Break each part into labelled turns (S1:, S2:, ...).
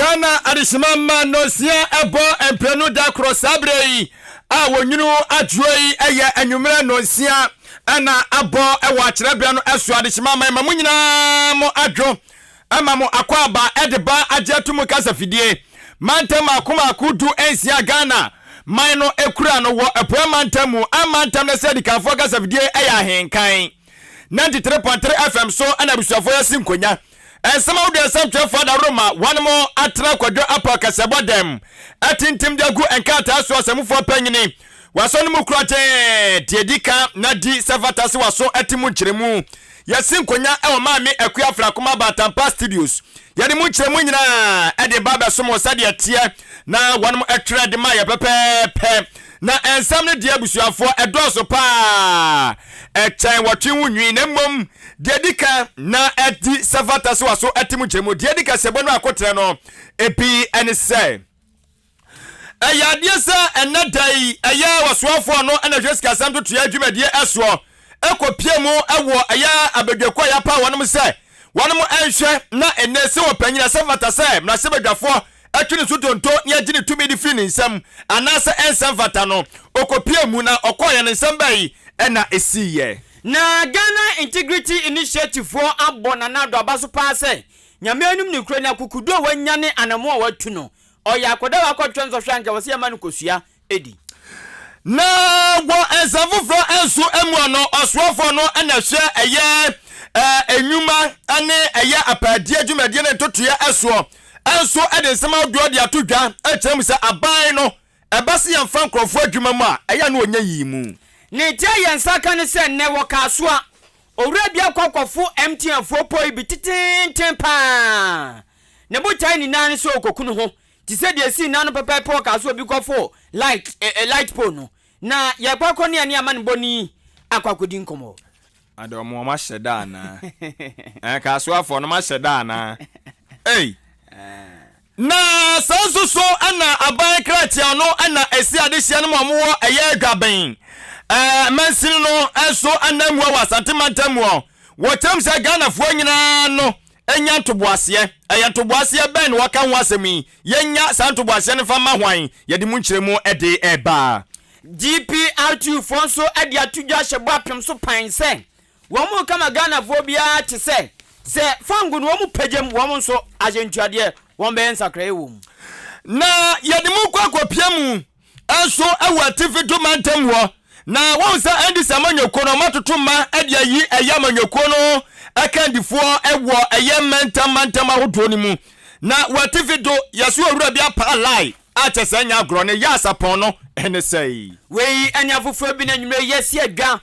S1: Ghana adehyema mma nnɔnsia ɛbɔ mprenu da koro saa berɛ yi a wɔnwunu adwoɔ yi ɛyɛ anwummerɛ nnɔnsia ɛna abɔ ɛwɔ akyerɛberɛ no ɛso adehyema mma ɛma mo nyinaa mo adwo ɛma mo akwaaba ɛde ba agye ato mu kasa fidie mantam mako mako 16 Ghana man no ɛkura no wɔ apuɛ mantam mu amantam no sɛ adikanfoɔ kasa fidie ɛyɛ ahenkan 93.3 FM so ɛna abusuafoɔ yɛsi nkonya Nsɛm ahodoɔ a nsɛmtwerɛfoɔ adaworoma wɔnom atra Kwadwo Apaw kasɛbɔ dɛm atintim de agu nkrataa so asamufoɔ panyini Waso no mu korɔgyee deɛ di ka na di sɛ fata sɛ waso te mu nkyerɛmu. Yɛasi nkonya wɔ Maame Akua Afrakoma Baatampa Studios. Yɛde mu nkyerɛmu nyinaa de ba abɛsom wo sɛdeɛ ɛteɛ na wɔnom twerɛ de ma yɛ pɛpɛɛpɛ. Na nsɛm no deɛ abusuafoɔ ɛdɔɔso paa ɛkyɛn wɔtwe ho nwi na mmom deɛ di kan na ɛdi sɛ fata sɛ waso ɛte mu nkyerɛmu deɛ di kasɛbɔ no akotrɛ no ebi ɛne sɛ ɛyɛ adeɛ sɛ ɛnɛ da yi ɛyɛ wɔsoafoɔ no ɛna hwɛ sikasɛm totoeɛ dwumadie ɛsoɔ ɛkɔpie mu ɛwɔ ɛyɛ abadwakuo a yɛapa wɔnom sɛ wɔnom ɛnhwɛ na ɛnɛ sɛ wɔpanyin ɛsɛ fata sɛ mmarahyɛbadwafoɔ ɛtwe ne so tonto na yɛgye ne tumi de firi ne nsam anaasɛ ɛnsɛ mfata no, ɔkɔpuee mu na ɔkɔeɛ no nsɛm bɛn na ɛsiiɛ?
S2: Na Ghana Integrity Initiative foɔ abɔ Nana Addo aba so paa sɛ Nyame anim nokorɛ ni akokoduo a wanya ne anamon a watu no, ɔyɛ akwadaa a wakɔtwerɛ nsɔhwɛ a anka ɛwɔ sɛ yɛma no kosua di.
S1: Na wɔ nsɛm foforɔ nso mu no, ɔsoafoɔ no na ɛhwɛ ɛyɛ nnwuma ne ɛyɛ apaadie dwumadie ne ntotoeɛ soɔ nso de nsɛm ahodoɔ de ato dwa kyerɛ mu sɛ aban no ɛba sɛ yɛmfa nkurɔfoɔ adwuma mu a ɛyɛ na wɔnya yii mu.
S2: Ne ti a yɛn nsa ka ne sɛ nnɛ wɔ Kasoa, owura bi akɔ akɔfo MTN foɔ pɔi bi teteenten paa. Ne botae nyinaa ne sɛ ɔrekɔku ne ho Te sɛ deɛ esii nna no pɛpɛɛpɛ wɔ kaa so obi kɔfoo light eh, eh, light pole no. Na yɛrekɔ akɔ ne yɛne amanebɔni akɔ akɔdi nkɔmmɔ.
S1: Ade ɔmo ɔmo ahyɛ da anaa? Ɛɛ kaasoafoɔ no ɔmo ahyɛ da anaa? Ei! Na saa nso so na aban krataa no na esi adehyeɛ no ma ɔmo wɔ ɛyɛ adwaben ɛɛ mansini no nso ananmua wɔ Asante mantam muɔ. Wɔkyerɛ mu sɛ Ghanafoɔ nyinaa no Nya ntoboaseɛ. Ɛyɛ ntoboaseɛ bɛn na wɔka ho asɛm yi? Yɛnya saa ntoboaseɛ no mfa mma hwan? Yɛde mu nkyerɛmu de reba.
S2: GPRTU foɔ nso de ato dwa ahyɛ bɔ apem so pan sɛ wɔn reka ma Ghanafoɔ biara te sɛ sɛ fango no wɔn pagyam wɔn nso ahyɛntuadeɛ wɔn bɛyɛ nsakraeɛ wɔ mu.
S1: Na yɛde mo kɔ akɔpia mu nso wɔ Atifi do mantam hɔ. Na woahu sɛ NDC amanyɔkuo no wɔatoto mma de ayi ɛyɛ amanyɔkuo no akandifoɔ wɔ ɛyɛ mantam mantam ahodoɔ no mu. Na wɔ Atifi do yɛso owura bi apaa lie a kyɛ sɛ ɛnyɛ agorɔ ne yɛ asapɔn no ne sɛi.
S2: Wei ne afoforɔ bi na anwummerɛ yi yɛasi adwa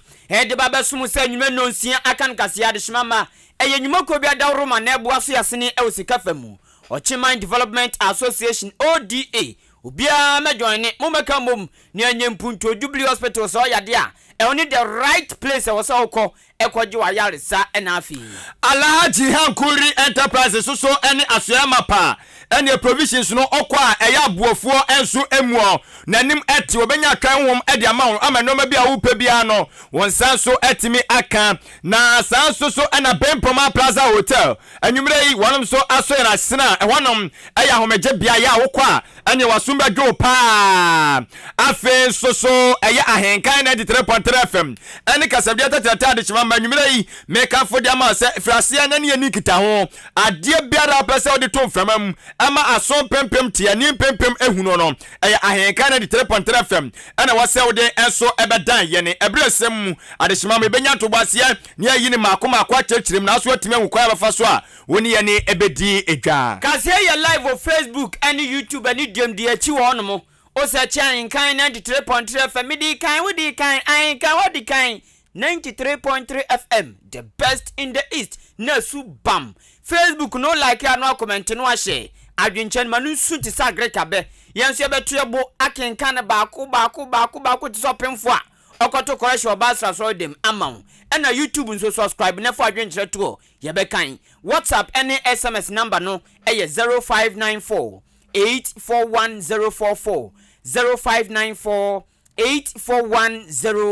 S2: de ba abɛsom sɛ anwummerɛ nnɔnsia aka no kaseɛ adehyema mma. Ɛyɛ nnwumakuo bi adaworoma na ɛboa so yɛasene wɔ sika fa mu. Ɔkyeman Development Association, ODA, Obiara mɛ join ne mo mɛka mmom ne ɛnyɛ mpuntuo Jubilee hospital sɛ ɔyade a ɛhɔ ne the right place ɛwɔ sɛ wokɔ ɛkɔ gye wayaresa ɛna afei.
S1: Alhaji Hankuri Enterprises nso so ne Asoɛe Mapa ɛneɛ provisions no ɔkɔ a ɛyɛ aboɔfoɔ nso muɔ n'anim te wɔbɛnya atwan honhom de ama wo ama nnoɔma bi a wopɛ biara no wo nsa nso atumi aka na saa nso so ɛna Bempoma Plaza Hotel anwummerɛ yi wɔnom nso asɔ yɛn asene a ɛhɔnom Ɛyɛ ahomegye beaeɛ a wokɔ a, ɛneɛ w'asom bɛdwo wo paa. Afei nso so ɛyɛ Ahenkan 93.3 FM ɛne kasadeɛ tɛtrɛtɛ adekyema ma anwummerɛ yi mekamfo de ama wo sɛ firi aseɛ na ne yɛnni nkitaho. Adeɛ biara a wopɛ sɛ wode to mframa mu ɛma aso mpempem te ani mpempem ehunu no, ɛyɛ Ahenkan 93.3 FM ɛna ɛwɔ sɛ wode nso ɛbɛdan yɛne. Ɛberɛ sɛm mu adehyema ma yɛbɛnya ntoboaseɛ na yɛayi no mmaako mmaako akyerɛkyerɛ mu na wo nso woatumi ahu kwan a wobɛfa so a Wo ne yɛne bɛdi dwa.
S2: Kaseɛ yɛ live wɔ Facebook ɛne YouTube ɛne duam di akyi wɔ hɔ nom. Wo search Ahenkan 93.3 FM, me dii kan, wo dii kan, Ahenkan wadi kan, 93.3 FM, the best in the east, na asu bam. Facebook no wo like a na wakɔmɛnte na wahyɛ adwenkyɛ no ma no nsu te sɛ agrek abɛ. Yɛn nso yɛbɛto yɛn bo akenkan no baako baako baako baako te sɛ ɔpemfoɔ a ɔkɔto kɔrɛhye wɔ Basra asɔredam ama wo. Ɛna YouTube nso subscribe na fa w'adwenkyerɛ to hɔ. Yɛbɛkan. WhatsApp ne SMS number no yɛ 0594 841 044, 0594 841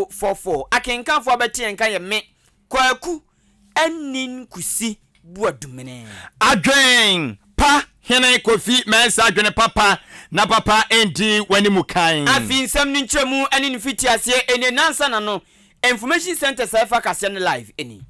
S2: 044. Akenkanfoɔ a bɛte yɛn nka yɛ me, Kwaku Anin Kusi Boadumene.
S1: Adwen pa ho. Hene Kofi Mensah dwene papa na papa ndi w'animu kan.
S2: Afei nsɛm no nkyerɛmu ne ne mfitiaseɛ nie, Nnansa na no, Information Centre saa ɛfa kaseɛ no live ni.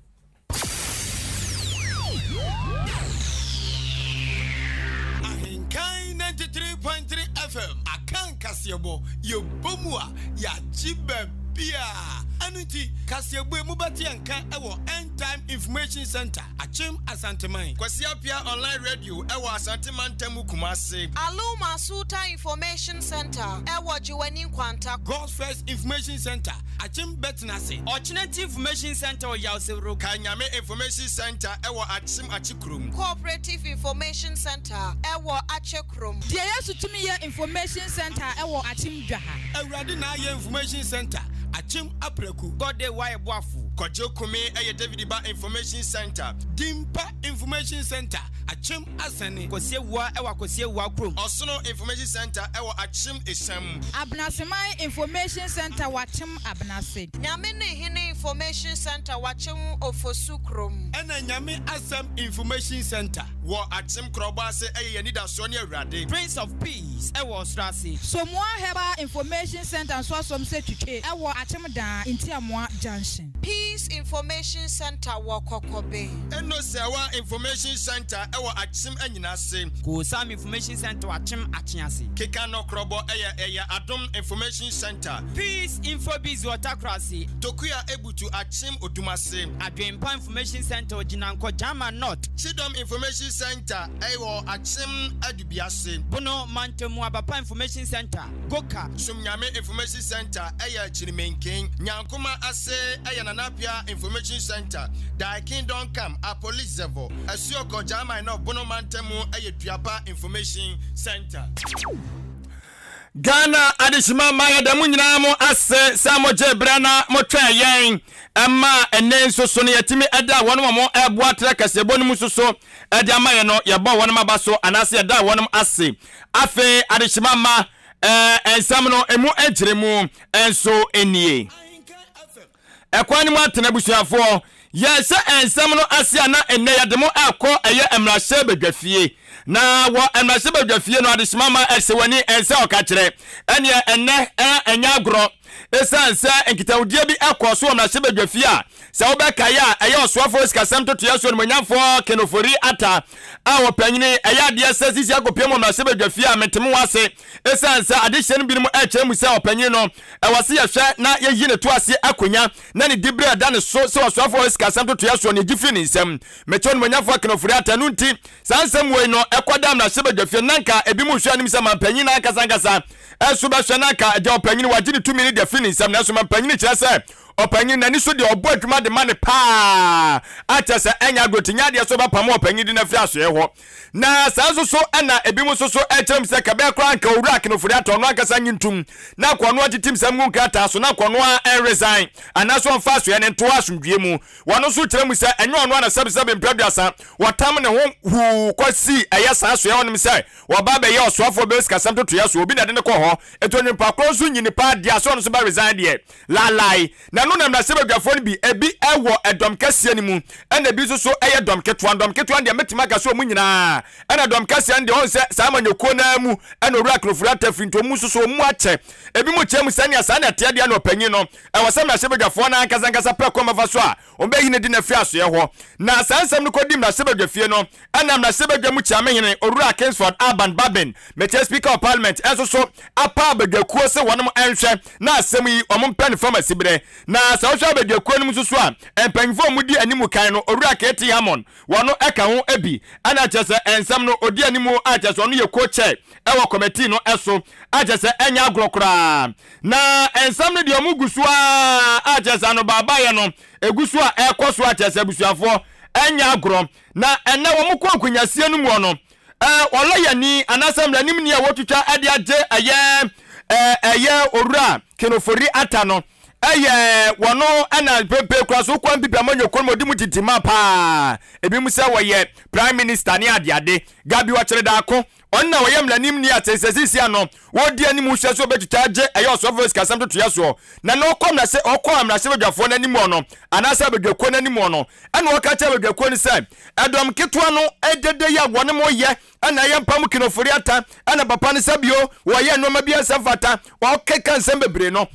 S3: Ahenkan 93.3 FM Akan kaseɛbɔ, yɛbɔ mu a, yɛagye baabiara. Ɛno nti, kaseɛbɔ yi mobɛte yɛn nka wɔ End Time Information Centre, Akyem Asanteman.
S1: Kwasi Appiah Online Radio wɔ Asante Mantam mu Kumase.
S4: Aluma Sultan Information Centre wɔ Gyewane Nkwanta.
S3: God's First Information Centre, Akyem Bɛtenase.
S2: Ɔkyenati Information Centre wɔ Yawsewuro.
S1: Kae Nyame Information Centre wɔ Akyem Akyekurom.
S4: Cooperative Information Centre wɔ Akyekurom.
S5: Deɛ Yesu Tumi Yɛ Information Centre wɔ Akyem Dwaha.
S3: Awurade Na Ayɛ Information Centre, Akyem Apraku.
S2: God Day Wayɛ Boafo.
S1: Kwadwo Kumi yɛ David Ba Information Centre.
S3: Dimpa Information Centre, Akyem Asɛne.
S2: Kwasi Awuah wɔ Akwasi Awuah kurom.
S1: Ɔsono Information Centre wɔ Akyem Esiam.
S5: Abenaseman Information Centre wɔ Akyem Abenase.
S4: Nyame ne Hene Information Centre wɔ Akyem Ofosu kurom.
S3: Ɛna Nyame Asɛm Information Centre.
S1: Wɔ Akyem Korɔbɔ ase yɛ Yɛn Anidasoɔ ne Awurade.
S2: Prince of Peace wɔ Ɔsoro ase.
S5: Somoa Herbal Information Centre nso asɔm sɛ twitwe wɔ Akyem Daa, Ntiamoa Junction.
S4: Peace Information Centre wɔ Kɔkɔbe.
S1: Eno Serwa Information Centre wɔ Akyem Anyinase.
S2: Koosam Information Centre wɔ Akyem Akyease.
S1: Keka Nɔkorɔbɔ yɛ ɛyɛ Adom Information Centre.
S2: Peace Infobiz wɔ Takorase.
S1: Tokua Ebutu Akyem Odumase.
S2: Adwempa Information Centre wɔ Gyinankɔ, Gyama North.
S1: Kyidɔm Information Centre wɔ Akyem Adubiase.
S2: Bono Mantamu Abapa Information Centre, Goka.
S1: Sumnyame Information Centre yɛ Kyirimenken. Nyankoma Ase yɛ Nana Appiah Information Centre. Thy Kingdom Come, Apolizevo, Asuokɔ, Gyama North, Bono Mantamu yɛ Duapa Information Centre. Ghana adehyema ma yɛda mo nyinaa mo ase sɛ mogye berɛ na motwɛn yɛn ɛma ɛnɛ nso so no yɛtumi ɛda wɔn a wɔn ɛboa trɛ kaseɛbɔ no mu nso so ɛde ama yɛn no yɛbɔ wɔn aba so anaasɛ yɛda wɔn ase. Afei adehyema ma ɛɛ nsɛm no emu nkyerɛmu nso nie. Ɛkwan no mu atena abusuafoɔ yɛhyɛ nsɛm no ase a na ɛnnɛ yɛde mo ɛkɔ ɛyɛ mmarahyɛ badwafie na wɔ mmarahyɛ badwafie no adehyema ma ɛsɛ w'ani ɛnsɛ ɔka kyerɛ ɛneɛ ɛnnɛ ɛnyɛ agorɔ ɛsiane sɛ nkitahodie bi ɛkɔ so wɔ mmarahyɛ badwafie a sɛ wobɛkaeɛ a ɛyɛ ɔsoafoɔ sikasɛm totoeɛ so animuonyamfoɔ Ken Ofori Atta a ɔpanyini ɛyɛ adeɛ sɛ sisi akɔpie mu mmarahyɛ badwafie a mente mo ase Esiane sɛ adehyeɛ no binom rekyerɛ mu sɛ ɔpanyin no, ɛwɔ sɛ yɛhwɛ na yɛyi ne to ase akonya na ne diberɛ a ɛda ne so sɛ ɔsoafoɔ wɔ sikasɛm ntotoeɛ soɔ no yɛgye firi ne nsam. Mekyɛ Onimuonyamfoɔ Ken Ofori-Atta ɛno nti saa nsɛm wei no ɛkɔda mmarahyɛbadwafie no na anka ebinom rehwɛ anim sɛ mampanyin no ankasa ankasa nso bɛhwɛ na anka deɛ ɔpanyin wagye ne tumi no de afiri ne nsam nanso mampanyin kyerɛ sɛ ɔpanyin n'ani so deɛ ɔbɔ adwuma de ma ne paa akyɛ sɛ ɛnyɛ agorɔ nti nyɛ adeɛ sɛ ɔbɛpamo ɔpanyin de no afiri asoɛeɛ hɔ. Na saa nso so na ebinom nso so kyerɛ mu sɛ kɛbɛyɛ koraa anka Owura Akin Ofori-Atta ɔno ankasa nye ntum na anka ɔno atetem sɛm ngu nkrataa so na anka ɔno ara ɛnresign anaasɛ ɔmfa asoɛe no nto hɔ asomdwoeɛ mu. Wɔno nso kyerɛ mu sɛ ɛnyɛ ɔno ara na sɛbesɛbe mprɛ aduasa wɔtam ne ho huu kɔ sii ɛyɛ saa asoɛe hɔnom sɛ wɔba abɛyɛ ɔsoafoɔ bɛyɛ sikasɛm ntotoeɛ so obi na ɛde no kɔɔ hɔ nti onipa korɔ nso nyi nipa adeɛ a sɛ ɔno nso bɛ resign deɛ laalae. Na ɛno na mmarahyɛbadwafoɔ no bi, ebi wɔ ɛdɔm kɛseɛ no mu, ɛna ebi nso so yɛ dɔm ketewa. Dɔm ketewa no deɛ, mɛtumi aka sɛ wɔn nyinaa, ɛna dɔm kɛseɛ no deɛ, wɔn sɛ saa amanyɔkuo no ara mu ɛna Owura Akin Ofori-Atta firi, nti wɔn nso so wɔn mu akyɛ. Ebinom kyerɛ mu sɛ ɛnea saa na ɛteɛ deɛ na ɔpanyin no, ɛwɔ sɛ mmarahyɛbadwafoɔ no ankasa ankasa pɛ kwan bɛfa so a wɔbɛyi no de no afiri asoɛeɛ hɔ. Na saa nsɛm no kɔdii mmarahyɛbadwafie no, ɛna mmarahyɛbadwa mu kyeamehene, Owura Kingsford Alban Bagbin, mekyerɛ Speaker of Parliament, nso so apa abadwakuo se wɔnom nhwɛ na asɛm yi wɔn mpɛ no fam asiberɛ. Na sɛ wohwɛ abadwakuo no mu nso so a, mpanyinfoɔ a wɔdi animu kan no, Owura KT Hammond, wɔno ka ho bi, ɛna kyerɛ sɛ nsɛm no ɔdi animu a kyerɛ sɛ ɔno yɛ co-chair wɔ committee no so a kyerɛ sɛ ɛnyɛ agorɔ koraa. Na nsɛm no deɛ wɔn gu so ara a kyerɛ sɛ anobaabaeɛ no ɛgu so a ɛrekɔ so a kyerɛ sɛ abusuafoɔ ɛnyɛ agorɔ. Na ɛnnɛ wɔn kɔ nkonyasie no muɔ no, ɛɛ ɔlɔyani anaasɛ mmaranimni a wɔtwitwa de agye ɛyɛ ɛɛ ɛyɛ Owura Ken Ofori Atta no. Ɛyɛ wɔno ɛna mprempren koraa so wokɔ NPP amanyɔkuo no mu ɔdi mu tintima paa. Ebinom sɛ wɔyɛ Prime Minister ne adeade. Gabby Ɔkyere Daako, ɔno na ɔyɛ mmaranimni a sɛ seesei ano wɔredi anim hwɛ sɛ ɔbɛtwitwa agye ɛyɛ ɔsoafoɔ sikasɛm ntotoeɛ soɔ. Na na ɔkɔ mmarahyɛ ɔkɔɔ mmarahyɛbadwafoɔ no anim hɔ no anaasɛ abadwakuo no anim hɔ no ɛna ɔka kyerɛɛ abadwakuo no sɛ ɛdɔm ketewa no dede yi a wɔne mo yɛ Ɛna ɛyɛ mpa mu kinofori ata ɛna papa no sɛ bio wɔyɛ nnoɔma bi ɛnsɛ mfata ɔkeka nsɛm bebree no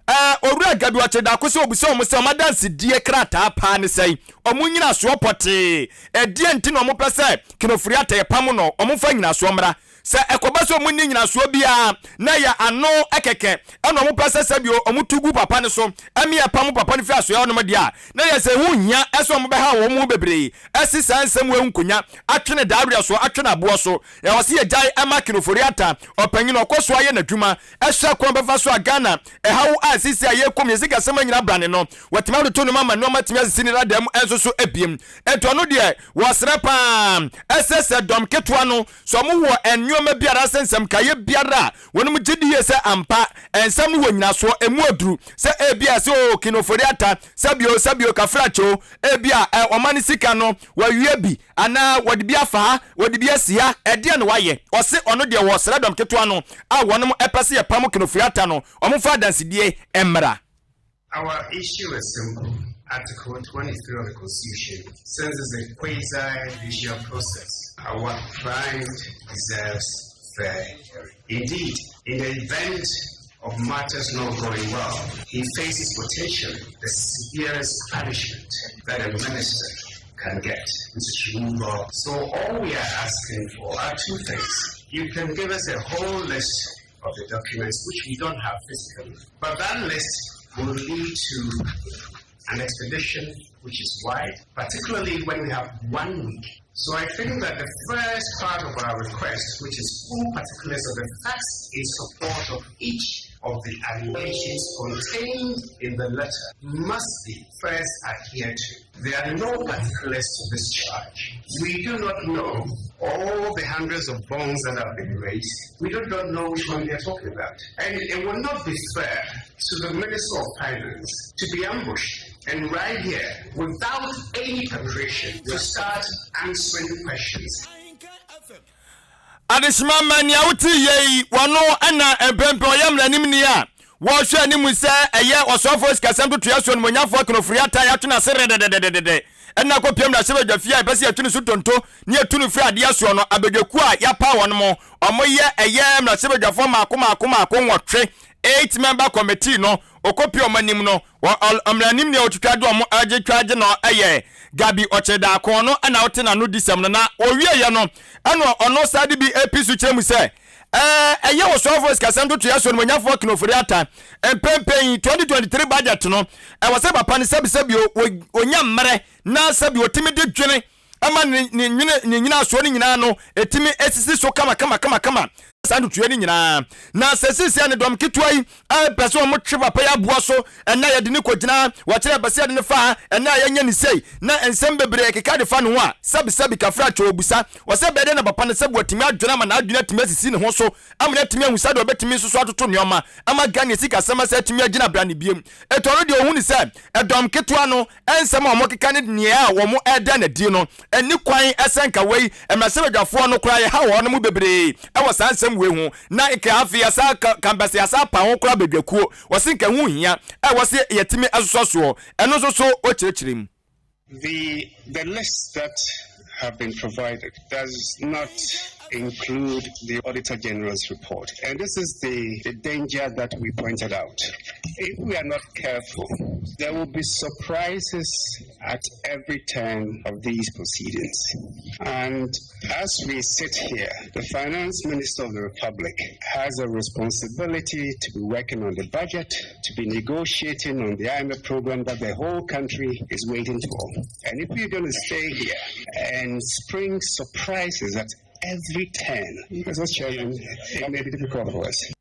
S1: ɛɛ owura Gabi Ɔkyerdaako sɛ ɔbisa wɔn sɛ wɔn adansedie krataa paa ne sɛn wɔn nyinasoɔ pɔtee ɛdeɛn nti na wɔn pɛ sɛ kinofori ata yɛpamo no wɔn mfa nyinasoɔ mmra sɛ ɛkɔba sɛ wɔn nni nyinasoɔ biara na ɛyɛ ano kɛkɛ ɛna wɔn pɛ sɛ sɛbio wɔn tu gu papa no so ɛme ɛpamo papa no firi asoɛ hɔ nom deɛ a na yɛ sɛ ɛho nhia ɛsɛ wɔn bɛha wɔn ho bebree asi saa nsɛm wei nkonya, atwe no daawerɛ so, atwe no aboɔ so. Ɛwɔ sɛ yɛgyae ɛma Ken Ofori-Atta, ɔpanyin, ɔkɔ so ayɛ n'adwuma, ɛhwɛ kwan bɛfa so a Ghana ɛhaw a seesei a yɛrekɔ mu, yɛn sikasɛm anyina brane no, watumi atoto nneɛma ama nneɛma atumi asisi ne dada mu nso so abiem. Enti ɔno deɛ, wɔsrɛ pa ara, ɛsɛ sɛ dɔm ketewa no, sɛ wɔwɔ nneɛma bi anaasɛ nsɛmkaeɛ biara a wɔnom gye di yie sɛ ampa nsɛm no wɔ nyinasoɔ, ɛmu aduru, sɛ ebia sɛ oo Ken Ofori-Atta, sɛbio, sɛbio, kafrakye o, Ebia ɛ, wɔma no sika no, wawia bi, anaa wɔde bi afa ha, wɔde bi asi ha, ɛdeɛn na wayɛ? Ɔse ɔno deɛ wɔ srɛdɔm ketewa no a wɔnom pɛ sɛ yɛpamo Ken Ofori-Atta no, wɔmfa adansedie mmra.
S6: Our issue is simple, Article 23 of the Constitution, since it's a quasi-judicial process, our client deserves fair hearing. Indeed, in the event of matters not going well, he faces potentially the severest punishment that a minister can get, which is removal. So all we are asking for are two things. You can give us a whole list of the documents which we don't have physically, but that list will lead to an expedition which is wide, particularly when we have one week. So I think that the first part of our request, which is full particulars of the facts in support of each of the allegations contained in the letter, must be first adhered to. There are no particulars to this charge. We do not know all the hundreds of bonds that have been raised. We do not know which one they are talking about. And it will not be fair to the Minister of Finance to be ambushed and right here, without any preparation, to start answering questions.
S1: Adehyema ma nea wote yɛ yi, wɔno na mprempren ɔyɛ mmaranimni a wɔhwɛ anim sɛ ɛyɛ ɔsoafoɔ sikasɛm totoeɛ so onimuonyamfoɔ Ken Ofori-Atta yɛato no ase rededededede ɛna akɔpia mmarahyɛbadwa fie a yɛpɛ sɛ yɛtu no so tonto ne yɛtu no firi adeɛ soɔ no abadwakuo a yɛapaw wɔn mo wɔyɛ ɛyɛ mmarahyɛbadwafoɔ mmaako mmaako mmaako nwɔtwe eight member committee no ɔkɔpia wɔn anim no wɔ ɔmmaranimni a ɔtwitwa de wɔn agye twa agye no yɛ Gabi Ɔkyerɛdaako ɔno na ɔte n'ano di sɛm no na ɔwieɛ no ɛna ɔno saa de bi epi so kyerɛ mu sɛ ɛɛ ɛyɛ ɔsoafoɔ sikasɛm ntotoeɛ so onimuonyamfoɔ Ken Ofori-Atta mpɛmpɛn yi 2023 budget no ɛwɔ sɛ papa no sɛbisɛbi ɔnya mmerɛ na sɛbi ɔtumi de dwene ɛma ne ne nwene ne nyinasoɔ no nyinaa no ɛtumi sisi so kama kama kama kama saa ntotoeɛ no nyinaa na sɛ sisi a ne dɔm ketewa yi pɛ sɛ wɔn twe papa yi aboa so ɛnna yɛde ne kɔgyina wɔkyerɛ pɛ sɛ yɛde ne fa ɛnna yɛnyɛ ne sei na nsɛm bebree keka de fa ne ho a sɛbisɛbi kafra kyɛ obusa wɔsɛ bɛyɛ dɛ na papa no sɛ wɔatumi adwene ama n'adwene atumi asisi ne ho so ama no atumi ahu sɛdeɛ ɔbɛtumi nso so atoto nneɛma ama Ghana sikasɛm asɛ atumi agyina brane biem ɛtɔ no deɛ ɔhu ne sɛ ɛdɔm ketewa no Nsɛm a wɔkeka ne nea wɔreda no adi no nni kwan sɛ nka wei mmarahyɛbadwafoɔ no koraa yɛhaw wɔn mu bebree wɔ saa nsɛm wei ho na nka afei yɛsan ka mpɛ sɛ yɛsan pa ho koraa badwakuo wɔse nka ɛho hia ɛwɔ sɛ yɛtumi sosɔ soɔ ɛno nso so wɔkyerɛkyerɛ mu.
S6: The the list that have been provided does not include the Auditor General's report. And this is the, the danger that we pointed out. If we are not careful, there will be surprises at every turn of these proceedings. And as we sit here, the Finance Minister of the Republic has a responsibility to be working on the budget, to be negotiating on the IMF program that the whole country is waiting for. And if we're going to stay here and spring surprises at every turn, Mr. Chairman, it may be difficult for us.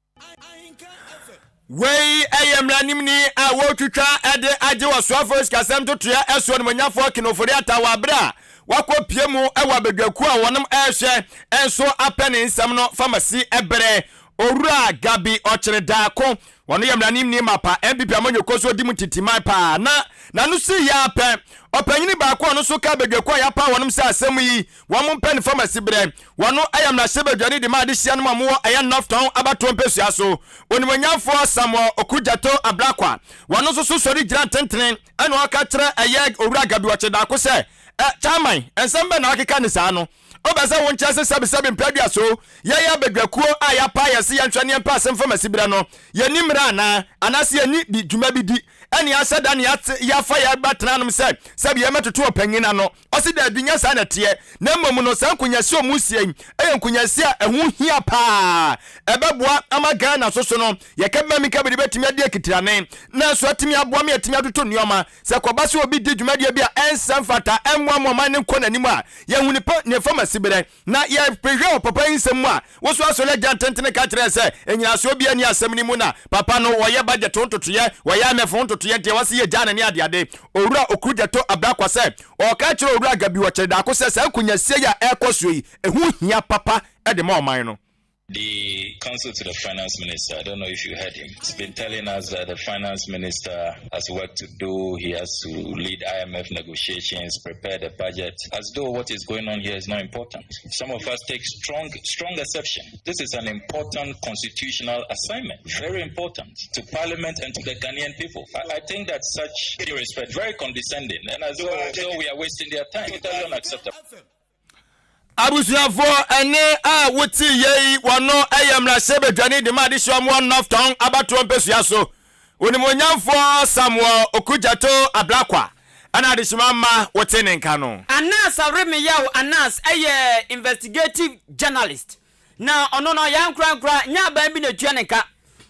S1: Wei yɛ mmaranimni a wɔretwitwa de agye ɔsoafoɔ sikasɛm ntotoeɛ ɛso animuonyafoɔ Ken Ofori-Atta wɔ abere a wakɔ pie mu wɔ abadwakuo a wɔnom rehwɛ nso apɛ ne nsɛm no famasi berɛ. Owura Gabi Ɔkyere Daako. Wɔno yɛ mmaranimni mapa, NPP amanyɔkuo so ɔdi mu titiman paa na n'ano sii yɛ ara pɛ. Ɔpanyini baako a ɔno nso ka badwakuo a yɛapaw wɔnom sɛ asɛm yi wɔn mpɛ ne fam asiberɛ. Wɔno yɛ mmarahyɛbadwani de ma adehyeɛ nom a wɔwɔ ɛyɛ North Tɔn abatoɔ mpɛsua so. Onimuonyamfoɔ Samuel Okudzeto Ablakwa. Wɔno nso so sɔre gyina ntentene ɛna ɔka kyerɛ ɛyɛ Owura Gabi Ɔkyedaako sɛ, Ɛ, Chairman, nsɛm bɛn na akeka ne saa no? Wopɛ sɛ wo nkyerɛ se sɛbesɛbe mpɛ aduasa o, yɛyɛ abadwakuo a yɛapa yɛn se yɛnhwɛ ne yɛmpɛ asem fam asiberɛ no, yɛnni mmara anaa? Anaase yɛnni bi dwuma bi di? Ɛne yɛahyɛ da ne yɛate yɛafa yɛn ba tena anom sɛ sɛbe yɛmmɛtoto ɔpanyin ano? Ɔse daabi, nyɛ saa na ɛteɛ, na mmom no saa nkonyasie a ɔmo sie yi yɛ nkonyasie a ɛho hia paa, ɛbɛboa ama Ghana so so no yɛka bi ma menka bi de bɛtumi adi akitirane, nanso atumi aboa ma yɛatumi atoto nnoɔma. Sɛ ɛkɔba sɛ obi di dwumadie bi a ɛnsɛ mfata, ɛmmoa ma ɔman no nkɔ n'anim a, yɛhu ne pa ne fam asiberɛ, na yɛhwehwɛ wɔ papa yi nsɛm mu a, wo nso asɔre agya ntentene ka kyerɛɛ sɛ nnyinasoɔ biara nni asɛm no mu na papa no wɔyɛ budget ho ntotoeɛ, wɔyɛ IMF ho ntotoeɛ nti ɛwɔ sɛ yɛgyaa no ne adeade. Owura Okudzeto Ablakwa sɛ ɔreka akyerɛ Owura Gabi Ɔkyere-Darko sɛ saa nkonyasie yi a ɛrekɔ soɔ yi, ɛho hia papa de ma ɔman no.
S7: The counsel to the finance minister, I don't know if you heard him, he's been telling us that the finance minister has work to do, he has to lead IMF negotiations, prepare the budget, as though what is going on here is not important. Some of us take strong, strong exception. This is an important constitutional assignment, very important to parliament and to the Ghanaian people. I, I think that such respect, very condescending, and as though, as though we are wasting their time, totally unacceptable.
S1: Abusuafoɔ, ɛnne a wote yei wɔ no yɛ mmarahyɛbadwani de ma adehyeɛ wɔ North Tɔn abatoɔ mpɛsua so, Onimuonyamfoɔ Samuel Okudzeto Ablakwa ɛna adehyema mma wote ne nka no.
S2: Anas Aremeyaw Anas yɛ investigative journalist na ɔno no ɔyɛ ankorankora, nyɛ aban bi na etua ne ka.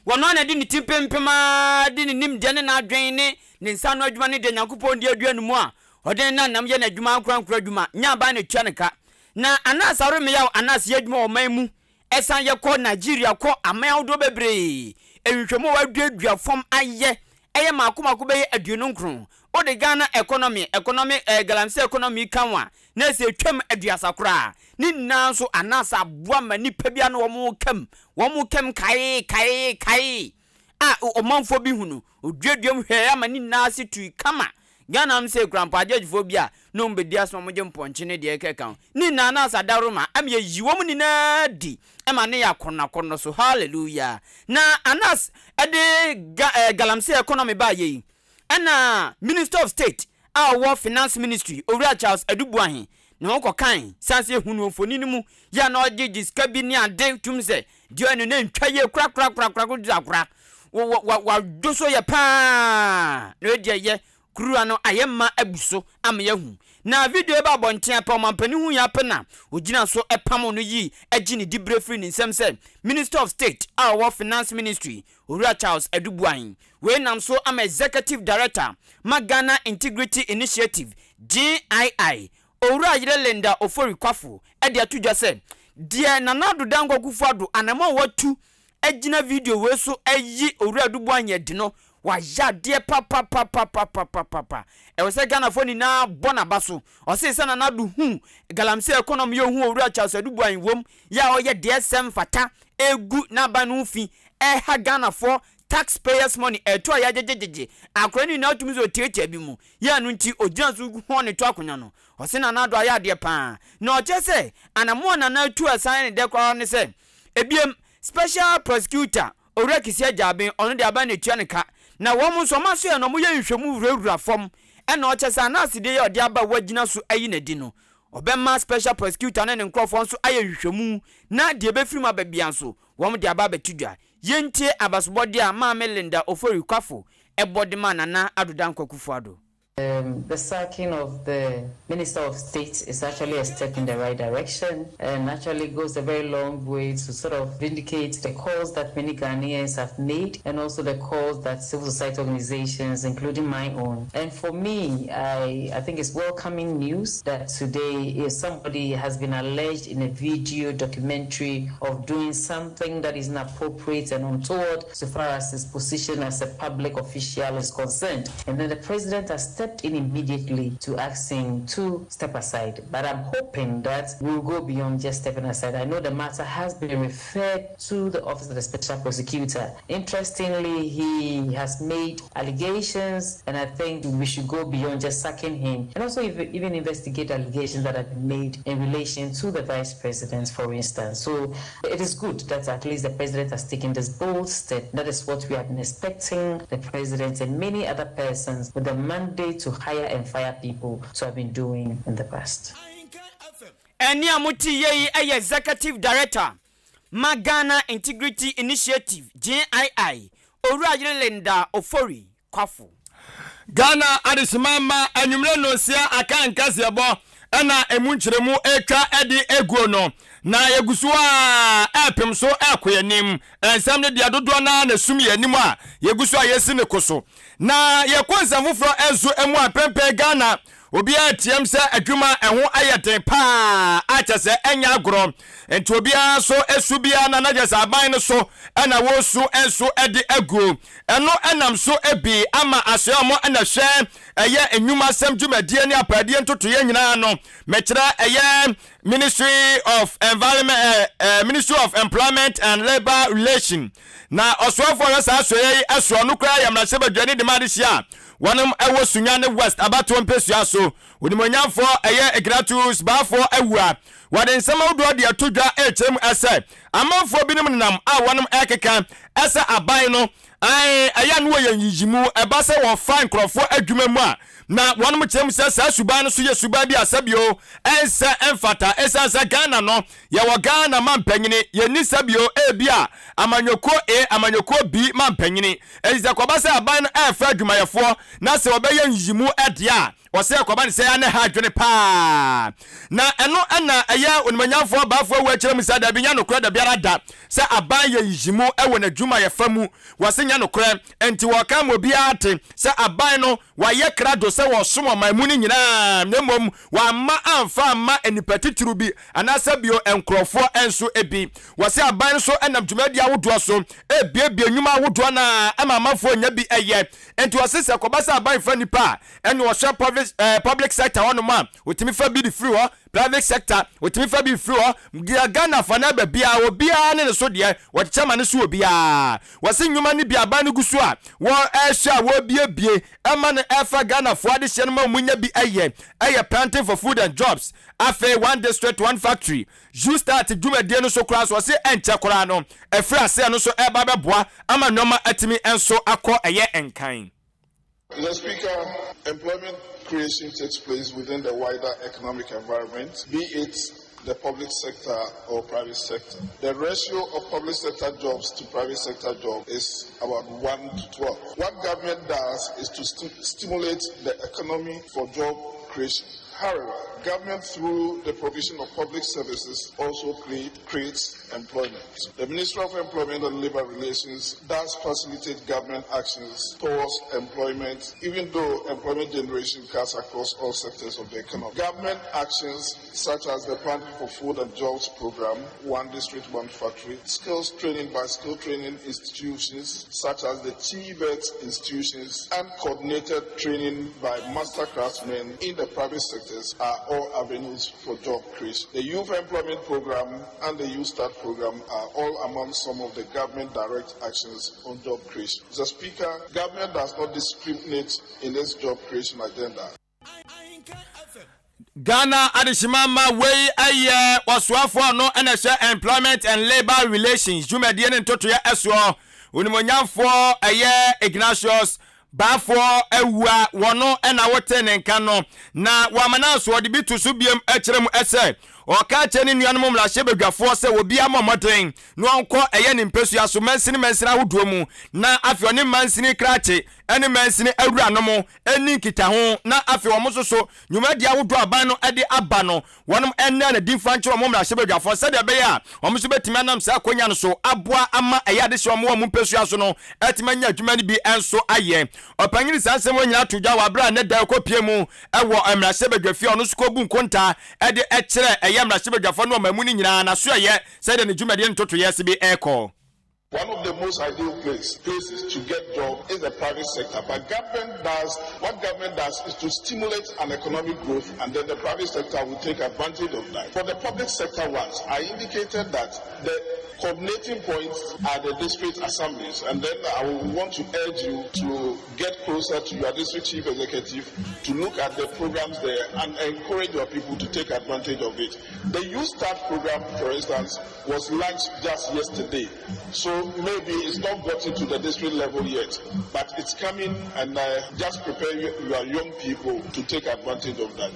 S2: Ɔno ara na ɛde ne ti mpempem ara de ne nimdeɛ ne n'adwene ne ne nsa ano adwuma ne deɛ Nyankopɔn de adua ne mu a ɔde ne nanam yɛ n'adwuma ankorankoro adwuma, nyɛ aban na etua ne ka. Na Anas Aremeyaw Anas yɛ adwuma wɔ ɔman mu, ɛsan yɛ kɔ Nigeria kɔ aman ahodoɔ bebree. Nhwehwɛmu a waduadua fam ayɛ ɛyɛ mmaako mmaako bɛyɛ 29. Wode Ghana economy, economy, eh, galamsey economy ka ho a, na ɛsɛ ɛtwam 30 koraa. Ne nyinaa nso Anas aboa ma nnipa bi ano wɔn kam, wɔn kam kaee, kaee, kaee a ɔmanfoɔ bi hu no, oduadua mu hwɛɛ ama ne nyinaa ase tui kama. Ghana no sɛ kura mpo agyɛgyefoɔ bi a na wɔn bɛdi asɛm a wɔgye mpɔnkye ne deɛ ɛkeka ho ne nyinaa na asa dawuroma ama yɛyi wɔn nyinaa di ma ne yɛ akɔnnɔ akɔnnɔ so. Hallelujah! Na Anas de ga, eh, galamsey economy baayɛ yi, ɛna Minister of State a ɔwɔ Finance Ministry, Owura Charles Adu Boahen, ne ho kɔkae sane sɛ yɛhu no wɔ mfoni no mu yɛ a na ɔgyegye sika bi ne ade tum sɛ deɛ ɔyɛ no na ɛntwa yie korakorakorakorakora wadwo so yɛ paa na ɔyɛ deɛ yɛ kuruwa no ayɛ ma abu so ama yɛahu. Na video yi ba abɔnten apɛ ɔmampanin hu yɛ apɛ na ogyina so pamo no yi agye ne diberɛ firi ne nsam sɛ Minister of State a ɔwɔ Finance Ministry, Owura Charles Adu Boahen. Wei nam so ama Executive Director ma Ghana Integrity Initiative, GII, Owura Yere Linda Ofori Kwafo de ato dwa sɛ deɛ Nana Addo Dankwa Akufo-Addo anamɔn a watu agyina video wei so ayi Owura Adu Boahen adi no, wayɛ adeɛ papapapapapapapa. Ɛwɔ sɛ Ghanafoɔ nyinaa bɔ n'aba so. Ɔse sɛ Nana Addo hu galamsey economy yi a ɔhu Owura Charles Adu Boahen wom yɛ a ɔyɛ deɛ ɛsɛ mfata ɛregu n'aban no ho fi, ɛreha Ghanafoɔ tax payers money, ɛto a yɛagyegyegyegye akora no nyinaa tumi sɛ ɔtiatia bi mu yɛ ɛno nti ɔgyina so hɔn to akonya no. Ɔse Nana Addo ayɛ adeɛ paa na ɔkyerɛ sɛ anamoa Nana atu a ɛsan yɛ ne dɛ koraa ne sɛ ebiem Special Prosecutor Owura Kissi Agyabeng ɔno deɛ aban na ɛtua ne ka na wɔn nso wɔn asoɛɛ no wɔyɛ nhwehwɛmu wurawura fam ɛna ɔkyɛ sɛ Anas deɛ yi a ɔde aba a wagyina so ayi no adi no ɔbɛma Special Prosecutor ne ne nkorɔfoɔ nso ayɛ nhwehwɛmu na deɛ ɛbɛfiri mu aba biara nso wɔn de aba abɛto dwa. Yɛntie abasobɔdeɛ a Maame Linda Ofori Kwafo bɔ de maa Nana Addo Dankwa Akufo-Addo.
S8: Um, the sacking of the Minister of State is actually a step in the right direction and actually goes a very long way to sort of vindicate the calls that many Ghanaians have made and also the calls that civil society organizations, including my own. And for me, I, I think it's welcoming news that today if somebody has been alleged in a video documentary of doing something that is inappropriate and untoward so far as his position as a public official is concerned. And then the president has stepped stepped in immediately to ask him to step aside. But I'm hoping that we'll go beyond just stepping aside. I know the matter has been referred to the Office of the Special Prosecutor. Interestingly, he has made allegations, and I think we should go beyond just sacking him and also even investigate allegations that have been made in relation to the vice president, for instance. So it is good that at least the president has taken this bold step. That is what we have been expecting the president and many other persons with the mandate to hire and fire people to have been doing in the past.
S2: Ɛnne a mote yɛ yi yɛ Executive Director ma Ghana Integrity Initiative, GII, Owura Yere Linda Ofori Kwafo.
S1: Ghana adehyema ma anwummere nnɔnsia aka nkaseɛbɔ na emu nkyerɛmu retwa de aguo no, na yɛgu so ara repem so rekɔ yɛn anim. Nsɛm no deɛ dodoɔ no ara na esum yɛn anim a yɛgu so a yɛsi ne ko so. Na yɛkɔ nsɛm foforɔ nso mu a, mpɛmpɛn Ghana obiara team sɛ adwuma ɛho ayɛ den paa a kyɛ sɛ ɛnyɛ agorɔ. Nti obiara nso su biara na na kyɛ sɛ aban no so na wɔresu nso de aguo. Ɛno nam so bi ama asoɛ a wɔn na hwɛ ɛyɛ nnwumasɛm dwumadie ne apaadie ntotoeɛ nyinaa no, mekyerɛ ɛyɛ Ministry of Environment, eh, eh, Ministry of Employment and Labour Relation. Na ɔsoafoɔ hwɛ saa asoɛeɛ yi ɛsoɔ no koraa yɛ mmarahyɛbadwani de ma adehyeɛ a wɔnom ɛwɔ Sunyani West abatoɔ mpesua so. Onimuonyamfoɔ ɛyɛ Ignatius Baafoɔ Awua. Wɔde nsɛm ahodoɔ de ato dwa ɛrekyerɛ mu ɛsɛ amanfoɔ binom nenam a wɔnom ɛrekeka ɛsɛ aban no Ae, ɛyɛ a na wɔyɛ nyiyimu, ɛba sɛ wɔfa nkurɔfoɔ adwuma mu a, na wɔnom kyerɛ mu sɛ saa suban no so yɛ suban bi a sɛbio ɛnsɛ ɛmfata, ɛsiane sɛ Ghana no yɛwɔ Ghana mampanyini, yɛnni sɛbio ebia amanyɔkuo A, amanyɔkuo B mampanyini, enti sɛ ɛkɔba sɛ aban no ɛrefa adwumayɛfoɔ na sɛ wɔbɛyɛ nyiyimu deɛ a, Ɔsɛ ɛkɔba no sɛ a na ɛha adwene paa. Na ɛno na ɛyɛ Onimuonyamfoɔ Bafo awu akyerɛ mu sɛ dabi nyɛ nokorɛ dabiara da sɛ aban yɛ nyiyimu wɔ n'adwumayɛfa mu. Wɔse nyɛ nokorɛ. Enti wɔka ma obiara te sɛ aban no wayɛ krado sɛ wɔsom ɔman mu no nyinaa na mmom wamma amfa amma nnipa titiriw bi anaasɛ bio nkorɔfoɔ nso bi. Wɔse aban nso nam dwumadie ahodoɔ so rebuebue nnwuma ahodoɔ no ara ma amanfoɔ nya bi yɛ. Enti wɔse sɛ ɛkɔba sɛ aban fa nnipa a ɛna ɔhwɛ public ɛɛ public sector hɔnom a otumi fa bi de firi hɔ private sector otumi fa bi firi hɔ deɛ Ghana fa no aba biara obiara ne ne so deɛ wɔkyekyɛ ma ne so obiara wɔsi nnwuma no bi aban no gu so a wɔrehwɛ a wɔrebiebie ɛma no ɛfa Ghanafoɔ adehyeɛ no ma wɔn nya bi ɛyɛ ɛyɛ planting for food and jobs afei one district one factory YouStart dwumadie no so koraa so ɔse ɛnkyɛ koraa no ɛfiri aseɛ no so ɛreba bɛboa ama nneɛma atumi nso akɔ ɛyɛ nkan.
S9: Mr. Speaker, employment creation takes place within the wider economic environment, be it the public sector or private sector. The ratio of public sector jobs to private sector jobs is about 1 to 12. What government does is to st stimulate the economy for job creation. However, government through the provision of public services also create, creates employment. The Ministry of Employment and Labor Relations does facilitate government actions towards employment, even though employment generation cuts across all sectors of the economy. Government actions such as the Planting for Food and Jobs program, One District, One Factory, skills training by skill training institutions such as the TVET institutions, and coordinated training by master craftsmen in the private sectors are all avenues for job creation. The Youth Employment Program and the Youth Start Program are all among some of the government direct actions on job creation. Mr. Speaker, government does not discriminate in its job creation agenda.
S1: Ghana adehyema ma wei yɛ ɔsoafoɔ a ɔno na ɛhwɛ Employment and Labour Relations dwumadie ne ntotoeɛ soɔ, Onimuonyamfoɔ ɛyɛ Ignatius Baafoɔ Awua, wɔno na wote ne nka no, na wama no aso ɔde bi to so biom kyerɛ mu sɛ ɔka kyerɛ ne nuanom mmarahyɛbadwafoɔ sɛ obiara mmɔ mmɔden na ɔnkɔ ɛyɛ ne mpasua so mansini mansini ahodoɔ mu na afei ɔne mansini krakye ne mansini awuranom nni nkitaho na afei wɔn nso so nnwumadi ahodoɔ a aban no de aba no wɔnom nna no adi mfa nkyerɛ wɔn mmarahyɛbadwafoɔ sɛdeɛ ɛbɛyɛ a wɔn nso bɛtumi anam saa akwanya no so aboa ama ɛyɛ adehyeɛ wɔn wɔ wɔn mpasua so no atumi anya adwuma no bi nso ayɛ. Ɔpanyin saa nsɛm wɔ nyinaa to dwa wɔ abere a ne da ɛkɔpie mu wɔ mmarahyɛbadwafie a ɔno nso kɔbu nkontaa de kyerɛ ɛyɛ mmarahyɛbadwafoɔ ne ɔman mu no nyinaa n'asoɛyɛ sɛdeɛ ne dwumadie no ntotoeɛ se bi rekɔ.
S9: One of the most ideal place, places to get job is the private sector. But government does what government does is to stimulate an economic growth and then the private sector will take advantage of that. For the public sector ones, I indicated that the coordinating points are the district assemblies. And then I will want to urge you to get closer to your district chief executive to look at the programs there and encourage your people to take advantage of it. The YouStart program, for instance, was launched just yesterday. So maybe it's not gotten to the district level yet, but it's coming and uh, just prepare your young people to take advantage of that.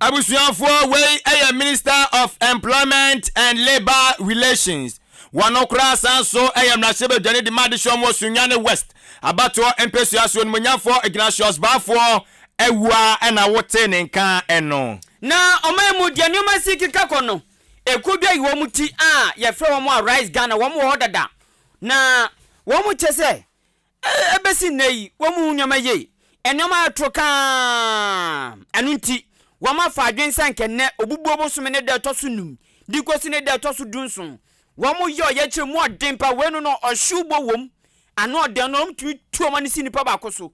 S1: Abusuafoɔ wei yɛ Minister of Employment and Labour Relations. Wɔn koraa san so yɛ mmarahyɛbadwani de ma adehyeɛ wɔ Sunyani West abatoɔ mpesua so Onimuonyamfoɔ Ignatius Baffour Awuah na wote ne nka no.
S2: Na ɔman mu deɛ nneɛma si keka kɔ no, ekuo bi ayi wɔn ti a yɛfrɛ wɔn Arise Ghana, wɔn wɔ hɔ dada, na wɔn kyɛ sɛ Ɛbɛsi nnɛ yi, wɔnhu nneɛma yie. Nneɛma ayɛ toro kaa. Ɛno nti, wɔafa adwene sɛ anka nnɛ Obubuo bosome ne da ɛtɔ so num de kɔsi ne da ɛtɔ so dunson, wɔyɛ ɔyɛkyerɛ mu ɔden pa. Wei no no, ɔhyew bɔ wom, ano ɔden no, wɔtumi tu wɔn ani si nnipa baako so.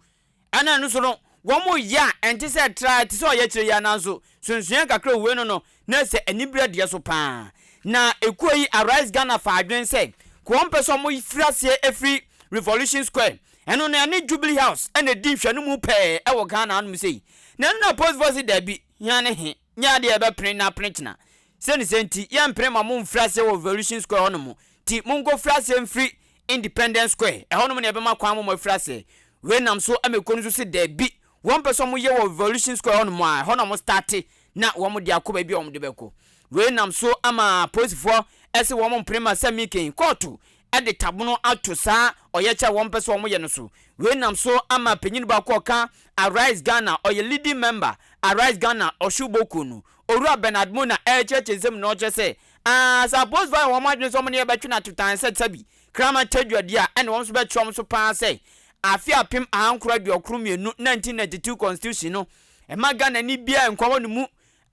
S2: Ɛna ɛno nso no, wɔyɛ a ɛnte sɛ tra, ɛte sɛ ɔyɛkyerɛ yi ara nanso sonsonoeɛ kakra wɔ wei no no, na ɛsɛ aniberɛ deɛ so pa ara. Na ekuo yi, Arise Ghana faa adwene sɛ ka wɔn pɛ sɛ wɔfiri aseɛ firi Revolution Square, ɛno no ɛne Jubilee House na ɛdi nhwɛanimu pɛɛ wɔ Ghana hanom sei. Na ɛno na apolisifoɔ se daabi, hia ne he, nyɛ adeɛ a yɛbɛpene na apene kyena. Sei ne sei nti, yɛmpene ma momfiri aseɛ wɔ Revolution Square hɔnom, nti monkɔfiri aseɛ mfiri Independence Square, ɛhɔnom na yɛbɛma kwan ma moafiri aseɛ. Wei nam so ma ekuo no nso se daabi, wɔmpɛ sɛ wɔyɛ wɔ Revolution Square hɔnom a, ɛhɔ na wɔstarte na wɔde akɔ baabi a wɔde bɛkɔ. Wei nam so ama apolisifoɔ se wɔn mpene ma sɛ Meekin kɔɔto de tabono ato saa ɔyɛkyɛ a wɔmpɛ sɛ wɔyɛ no so. Wei nam so ama panyin baako a ɔka Arise Ghana, ɔyɛ leading member Arise Ghana ɔhyew kuo no, Owura Bernard Mona rekyerɛkyerɛ nsɛm mu na ɔkyerɛ sɛ, Aah, sɛ apolisifoɔ ayɛ wɔn adwene sɛ wɔn ne yɛn bɛtwe no atotan sɛ sɛbi kraman tadua deɛ a, ɛne wɔn nso bɛkyerɛ wɔn so pa ara sɛ afe 1992, 1992 Constitution no Ɛma Ghanani biara nkwa wɔ ne mu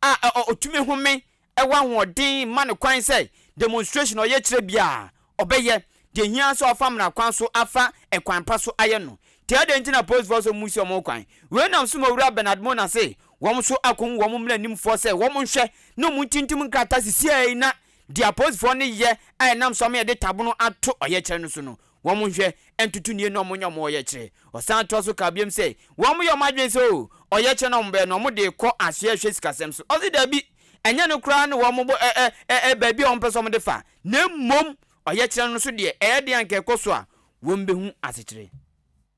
S2: a ɔtumi home wɔ ahoɔden ma no kwan sɛ demonstration ɔyɛkyerɛ biara ɔbɛyɛ. Deɛ ɛhia ara sɛ ɔfa mmara kwan so afa ɛkwan pa so ayɛ no. Nti adɛn nti na apolisifoɔ nso mmusi wɔn kwan? Wei nam so ma Owura Bernard Mona se wɔn nso akɔhu wɔn mmaranimfoɔ sɛ wɔn nhwɛ na wɔn ntintim nkrataa sisiaa yi na deɛ apolisifoɔ no yɛ a ɛnam so ama yɛde tabono ato ɔyɛkyerɛ no so no Wɔnhwɛ ntoto nie na wɔnyɛ wɔn ɔyɛkyerɛ. Ɔsan toa so kaa biom sɛ, Wɔyɛ wɔn adwene sɛ oo, ɔyɛkyerɛ na wɔbɛyɛ no, wɔde rekɔ asoɛe hwɛ sikasɛm so. Ɔse dabi, ɛnyɛ no koraa ne wɔn bɔ ɛ ɛ ɛ ɛ baabi a wɔpɛ sɛ wɔde fa, na mmom ɔyɛkyerɛ no so deɛ, ɛyɛ den a anka ɛkɔ so a, wɔbɛhu asekyerɛ.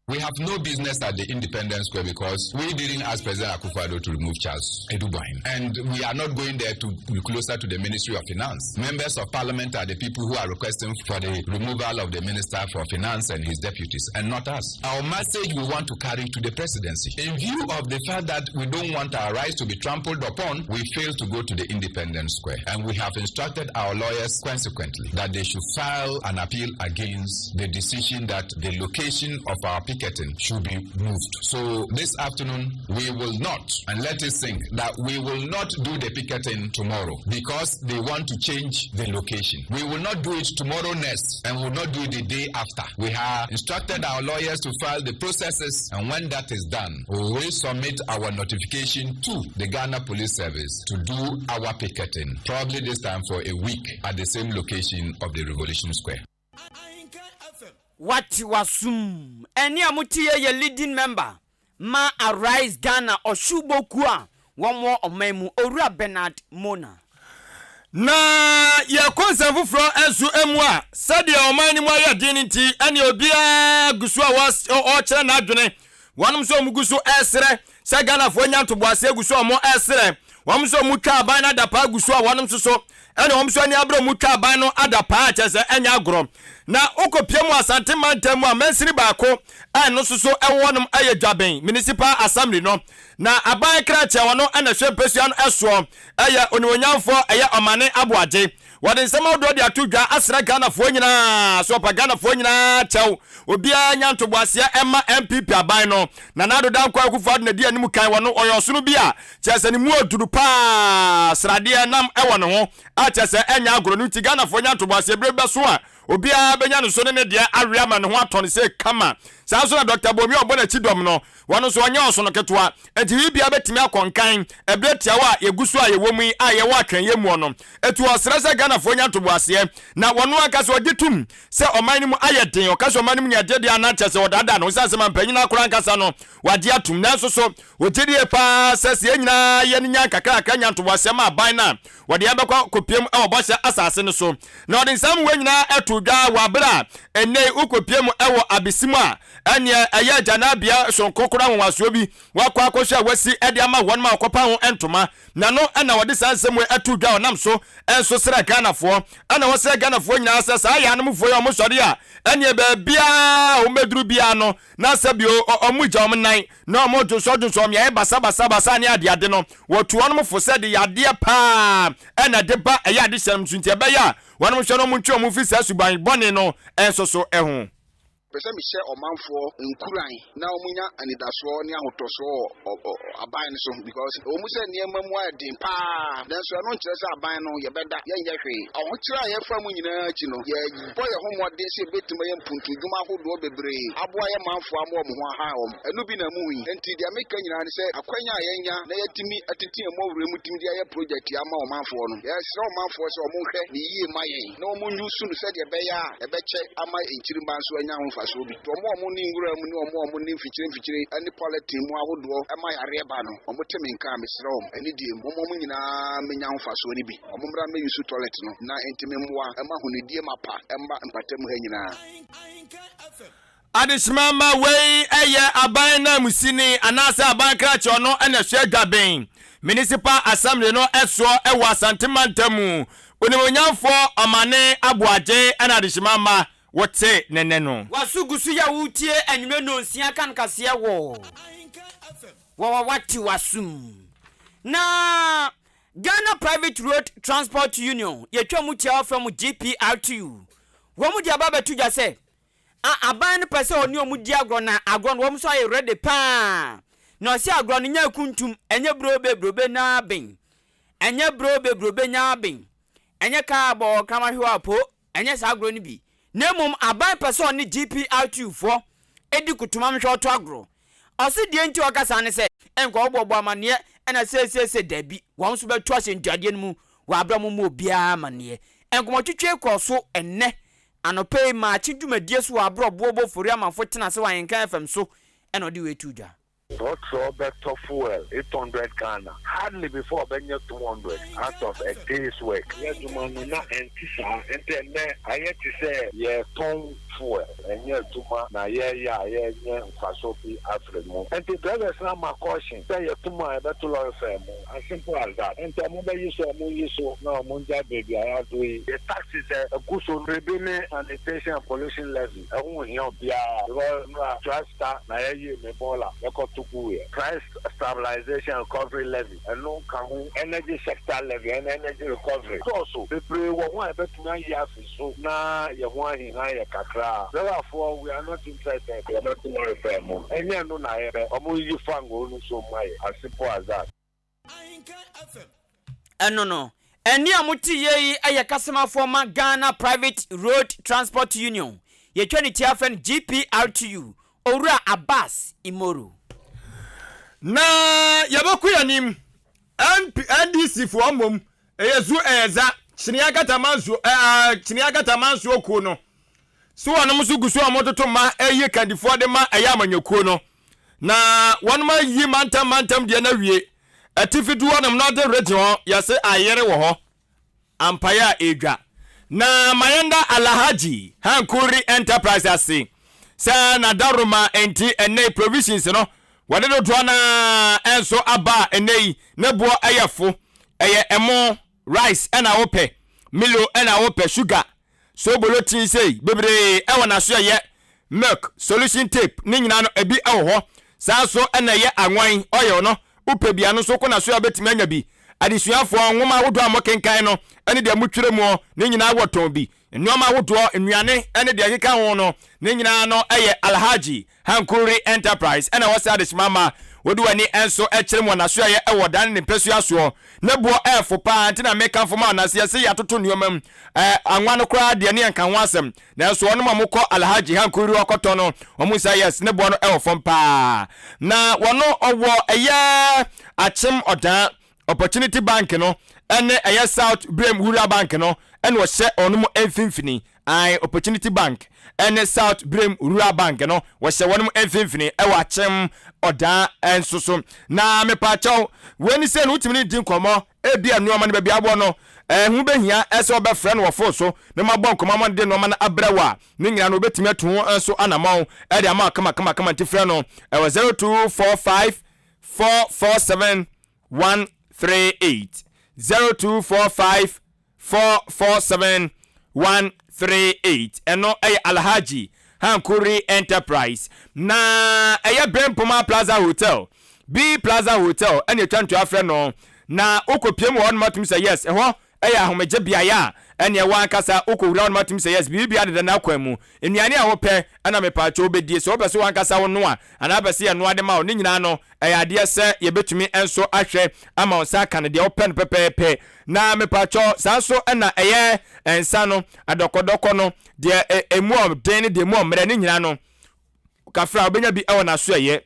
S10: We have no business at the Independence Square because we didn't ask President Akufo-Addo to remove Charles Adu Boahen. And we are not going there to be closer to the Ministry of Finance. Members of Parliament are the people who are requesting for the removal of the Minister for Finance and his deputies, and not us. Our message we want to carry to the presidency. In view of the fact that we don't want our rights to be trampled upon, we fail to go to the Independence Square. And we have instructed our lawyers consequently that they should file an appeal against the decision that the location of our picketing should be moved. So this afternoon, we will not, and let it sink, that we will not do the picketing tomorrow because they want to change the location. We will not do it tomorrow next and will not do it the day after. We have instructed our lawyers to file the processes, and when that is done, we will submit our notification to the Ghana Police Service to do our picketing, probably this time for a week at the same location of the Revolution Square.
S2: Wate w'asom. Ɛnne a mote yɛ yɛ leading member ma Arise Ghana ɔhyewbɔ kuo a wɔn wɔ ɔman mu, Owura Bernard Mona.
S1: Na yɛkɔ nsɛm foforɔ nso mu a, sɛdeɛ ɔman no mu ayɛ den no nti, ɛnneɛ obiara gu so a ɔrekyerɛ n'adwene. Wɔnom nso wɔn gu so resrɛ sɛ Ghanafoɔ nya ntoboaseɛ gu so a wɔn resrɛ. Wɔn nso wɔn twa aban no adapaa gu so a wɔnom nso so ɛna wɔn nso ani abere wɔn twa aban no adapaa a kyerɛ sɛ ɛnyɛ agorɔ. Na wokɔpie mu Asante mantam mu a mansini baako a ɛno nso so ɛwɔ hɔnom ɛyɛ Dwaben Municipal Assembly no. Na aban krakyɛ ɔno ɛna ɛhwɛ mpasua no ɛsoɔ ɛyɛ Onimuonyamfoɔ ɛyɛ Ɔmane Aboagye. Wɔde nsɛm ahodoɔ de ato dwa asrɛ Ghanafoɔ nyinaa sɛ wɔpa Ghanafoɔ nyinaa kyɛw. Obiara nya ntoboaseɛ mma NPP aban no. Nana Addo Dankwa Akufo Addo na ɛdi anim kan wɔ no. Ɔyɛ ɔsono bi a kyerɛ sɛ ne mu ɔduru paa, sradeɛ nam wɔ ne ho. a kyerɛ sɛ ɛnyɛ agorɔ no nti Ghanafoɔ nya ntoboaseɛ berɛ bi bɛso a obiara bɛnya ne so ne ne deɛ awe ama ne ho atɔ no sɛ kama. Saa nso na Dɔkta Bawumia a ɔbɔ n'akyi dɔm no, wɔno nso ɔnyɛ ɔsono ketewa enti biribiara bɛtumi akɔ nkan ɛberɛ tiawa a yɛgu so a yɛwɔ mu yi a yɛwɔ atwɛnyɛ muɔ no. Enti ɔsrɛ sɛ Ghanafoɔ nya ntoboaseɛ na wɔno ankasa ɔgye tom sɛ ɔman no mu ayɛ den. Ɔka sɛ ɔman no mu nyɛ den deɛ a na kyerɛ sɛ ɔdaadaa ne ho sane sɛ mampanyin ara koraa ankasa no wagye atom. Nanso so wogye die paa sɛ sɛ yɛn nyinaa yɛn nya nkakrakra nya ntoboaseɛ ma aban no a, wɔde yɛn bɛkɔ akɔpue mu wɔ Bɔhyɛ Asase no so? Na ɔde nsɛm wei nyinaa too dwa wɔ bere a ɛnnɛ yi wokɔpue mu wɔ abisi mu a ɛnneɛ ɛyɛ agyananbea soronko koraa nwanwasoɔ bi wakɔ akɔhwɛ a wasi de ama wɔn ma wɔkɔpa ho ntoma. Na no na wɔde saa nsɛm wei too dwa a ɔnam so nso srɛ Ghanafoɔ. Ɛna wɔsrɛ Ghanafoɔ nyinaa sɛ saa yaanomfoɔ yi a wɔsɔre a ɛnneɛ baabiara a wɔbɛduru biara no na sɛ bio wɔgya wɔn nan na wɔdwonsɔdwonsɔ mmeaeɛ basabasabasa ne adeade no, wɔtu wɔn fo sɛ de yadeɛ paa na ɛde ba ɛyɛ adehyɛ no so nti ɛbɛyɛ a wɔn hwɛ na wɔntwe wɔn mfiri saa suban bɔne no nso so ho.
S11: Mepɛ sɛ mehyɛ ɔmanfoɔ nkuran na wɔnya anidasoɔ ne ahotɔsoɔ wɔ aban no so because ɛwɔ mu sɛ nneɛma mu ayɛ den paa nanso ɛno nkyerɛ sɛ aban no yɛbɛda yɛnyɛ hwee. Ahokyerɛ a yɛfa mu nyinaa akyi no, yɛbɔ yɛn ho mmɔden sɛ yɛbɛtumi ayɛ mpuntudwuma ahodoɔ bebree aboa yɛn manfoɔ ama wɔn ho ahan wɔn. Ɛno bi na muhu yi. Enti deɛ meka nyinaa ne sɛ akwanya a yɛanya na yɛatumi atete yɛn mmɔwerɛ mu tumi de ayɛ project yi ama ɔmanfoɔ no, yɛsrɛ ɔmanfoɔ sɛ wɔnhwɛ no yie mma yɛn na wɔn use no sɛdeɛ ɛbɛyɛ a ɛbɛkyɛ ama nkyirimma nso anya ho mfasoɔ bi. Nti wɔn a wɔnni nwura mu ne wɔn a wɔnni mfikyire mfikyire ne polythene mu ahodoɔ ma yareɛ ba no, wɔte me nka a, mesrɛ wɔn, anidie mu, momma wɔn nyinaa mmɛnya ho mfasoɔ no bi. Wɔmmra mmɛ use toilet no na ɛntumi mmoa mma ahonidie mapa mma mpatamu ha nyinaa.
S1: Adehyema mma wei yɛ aban nanmusini anaasɛ aban krakye ɔno na ɛhwɛ Adwaben Municipal Assembly no soɔ wɔ Asante mantam mu. Onimuonyamfoɔ Ɔmane Aboagye na adehyema mma wote ne nne no.
S2: W'aso gu so yɛ woretie anwummerɛ nnɔnsia kan kaseɛ wɔ wɔ wate w'asom na Ghana Private Road Transport Union yɛtwa mu tiawa frɛ mo GPRTU wɔn de aba abɛto dwa sɛ A aban no pɛ sɛ ɔne ɔmo di agorɔ na agorɔ no wɔn nso ayɛ ready paa na ɔse agorɔ no nyɛ akuntum ɛnyɛ brobe brobe naa ben ɛnyɛ brobe brobe nyaa ben ɛnyɛ kaa bɔ ɔkrama hwewa po ɛnyɛ saa agorɔ no bi na mmom aban pɛ sɛ ɔne GPRTU foɔ di kutuma mhwɛ ɔto agorɔ ɔse deɛ nti ɔka saa ne sɛ nka ɔbɔbɔ amaneɛ ɛna seeseese dabi wɔn nso bɛto ahyɛntuadeɛ no mu wɔ aberɛ a wɔmmɔ obiara amaneɛ nkɔmɔtwetwe kɔɔ so ɛnnɛ Anɔpa yi, Maakye dwumadie so wɔ aberɛ ɔboɔbɔ Ofori Amanfo tena ase wɔ Ahenkan FM so na ɔde wei too dwa.
S12: Trɔtrɔ bɛtɔ fuel 800 Ghana hardly before ɔbɛnya 200 out of a day's work. Yɛ adwuma no na ɛnte saa nti ɛnnɛ ayɛ te sɛ yɛretɔn fuel ɛnyɛ adwuma na yɛreyɛ a yɛrenya mfasoɔ bi afiri mu. Nti drivers no ama caution sɛ yɛto mu a yɛbɛto lorry fare mu. As simple as that. Nti ɔmo bɛyi so ɔmo nyi so na ɔmo ngyae baabi a yɛado yi. Yɛ taxes a ɛgu so no ebi ne sanitation and pollution levy ɛho nhia obiara because nnora tua sika na yɛyee me bɔɔla yɛkɔ to gu yɛ. Price stabilisation and recovery levy ɛno nka ho, energy sector levy ɛne energy recovery dɔɔso bebree wɔ ho a yɛbɛtumi ayi afi so na yɛ ho ahinhan yɛ kakra. Driverfoɔ we are not interested. Yɛbɛto lɔre fare mu ɛnyɛ ɛno na yɛpɛ ɔmo nyi fangoo no so mma yɛ as simple as that.
S2: Ɛno no, ɛnne a mote yie yi yɛ kasamafoɔ ma Ghana Private Road Transport Union, yɛtwa ne tia frɛ no GPRTU, Owura Abbas Imoru.
S1: Na yɛbɛkɔ yɛn anim. NP, NDC foɔ mmom, ɛyɛ zu ɛyɛ za, Kyini Akatamansoɔ, ɛɛ, Kyini Akatamansoɔ kuo no. So wɔnom nso gu so a wɔtoto mma ɛyi kandifoɔ de ma ɛyɛ amanyɔkuo no. Na wɔnom ayi mantam mantam deɛ no awie. Atifi du hɔnom, Northern Region hɔ, yɛse ayere wɔ hɔ. Ampaeɛ a ɛredwa. Na ma yɛnda Alhaji Hankuri Enterprise ase sɛ n'adaworoma nti ɛnnɛ yi provisions no wɔde dodoɔ no ara nso aba a ɛnnɛ yi ne boɔ yɛ fo. Ɛyɛ ɛmo, rice ɛna wopɛ, milo ɛna wopɛ, sugar, Sobolo tea sei bebree ɛwɔ n'aso ɛyɛ milk, solution tape ne nyinaa no ebi ɛwɔ hɔ. Saa nso ɛna ɛyɛ anwan, oil no, wopɛ bi ano nso wokɔ n'aso a wobɛtumi anya bi. Adesuafoɔ, nwoma ahodoɔ a mokenkan no ɛne deɛ motwerɛ muɔ ne nyinaa wɔtɔn bi. Nnoɔma ahodoɔ, nnuane ɛne deɛ ɛkeka ho no ne nyinaa no ɛyɛ Alhaji Hankuri Enterprise ɛna ɛwɔ sɛ adehyema ma. Wode w'ani nso kyerɛ mu wɔ n'asoɛeɛ wɔ ɔdan ne ne mpasua soɔ. Ne boɔ ɛɛfo paa nti na mekamfo ma wo na sɛ yɛse yɛatoto nnoɔma mu ɛɛ anwa no koraa deɛ ne yɛnka ho asɛm. Nanso wɔnom a wɔkɔ Alhaji Hankuri hɔ kɔtɔ no wɔhu sɛ yes ne boɔ no ɛwɔ fam paa. Na wɔno ɔwɔ ɛyɛ Akyem Ɔdaa Opportunity Bank no ɛne ɛyɛ South Birem Rural Bank no ɛna ɔhyɛ wɔnom mfimfini. Ae, Opportunity Bank ne South Birem Rural Bank no, wɔhyɛ wɔnom mfimfini wɔ Akyem Ɔdaa nso so. Na mepaakyɛw, wei ne sei no wotumi ne no di nkɔmmɔ, ebia nnoɔma no baabi awɔ no, ɛho bɛhia sɛ wobɛfrɛ no wɔ fon so na moabɔ nkɔmmɔ ama no de nnoɔma no abrɛ wo a, ne nyinaa no wobɛtumi atu ho nso anamɔn de ama wo kamakamakama nti frɛ no wɔ 0245 447 138, 0245 447 138 ɛno yɛ Alhaji Hankuri Enterprise na ɛyɛ Brempoma Plaza Hotel B Plaza Hotel ɛna ɛtwa ntoa frɛ no na wokɔ pie mu wɔ hɔ nom atum sɛ yes ɛhɔ ɛyɛ ahomegye beaeɛ a ɛneɛ wo ankasa wokɔ wura hɔ nom atum sɛ yes biribi adeda n'akwan mu nnuane a wopɛ ɛna mepaakyɛ wobɛdie sɛ wopɛ sɛ wo ankasa wo noa anaa wopɛ sɛ yɛnoa de ma wo ne nyinaa no Ɛyɛ adeɛ sɛ yɛbɛtumi nso ahwɛ ama wo nsa aka no deɛ wopɛ no pɛpɛɛpɛ. Na mepakyɛw, saa nso na ɛyɛ nsa no, adɔkɔdɔkɔ no, deɛ ɛmu ɔden ne deɛ ɛmu ɔmmerɛ ne nyinaa no, kafra wobɛnya bi wɔ n'asoɛeɛ.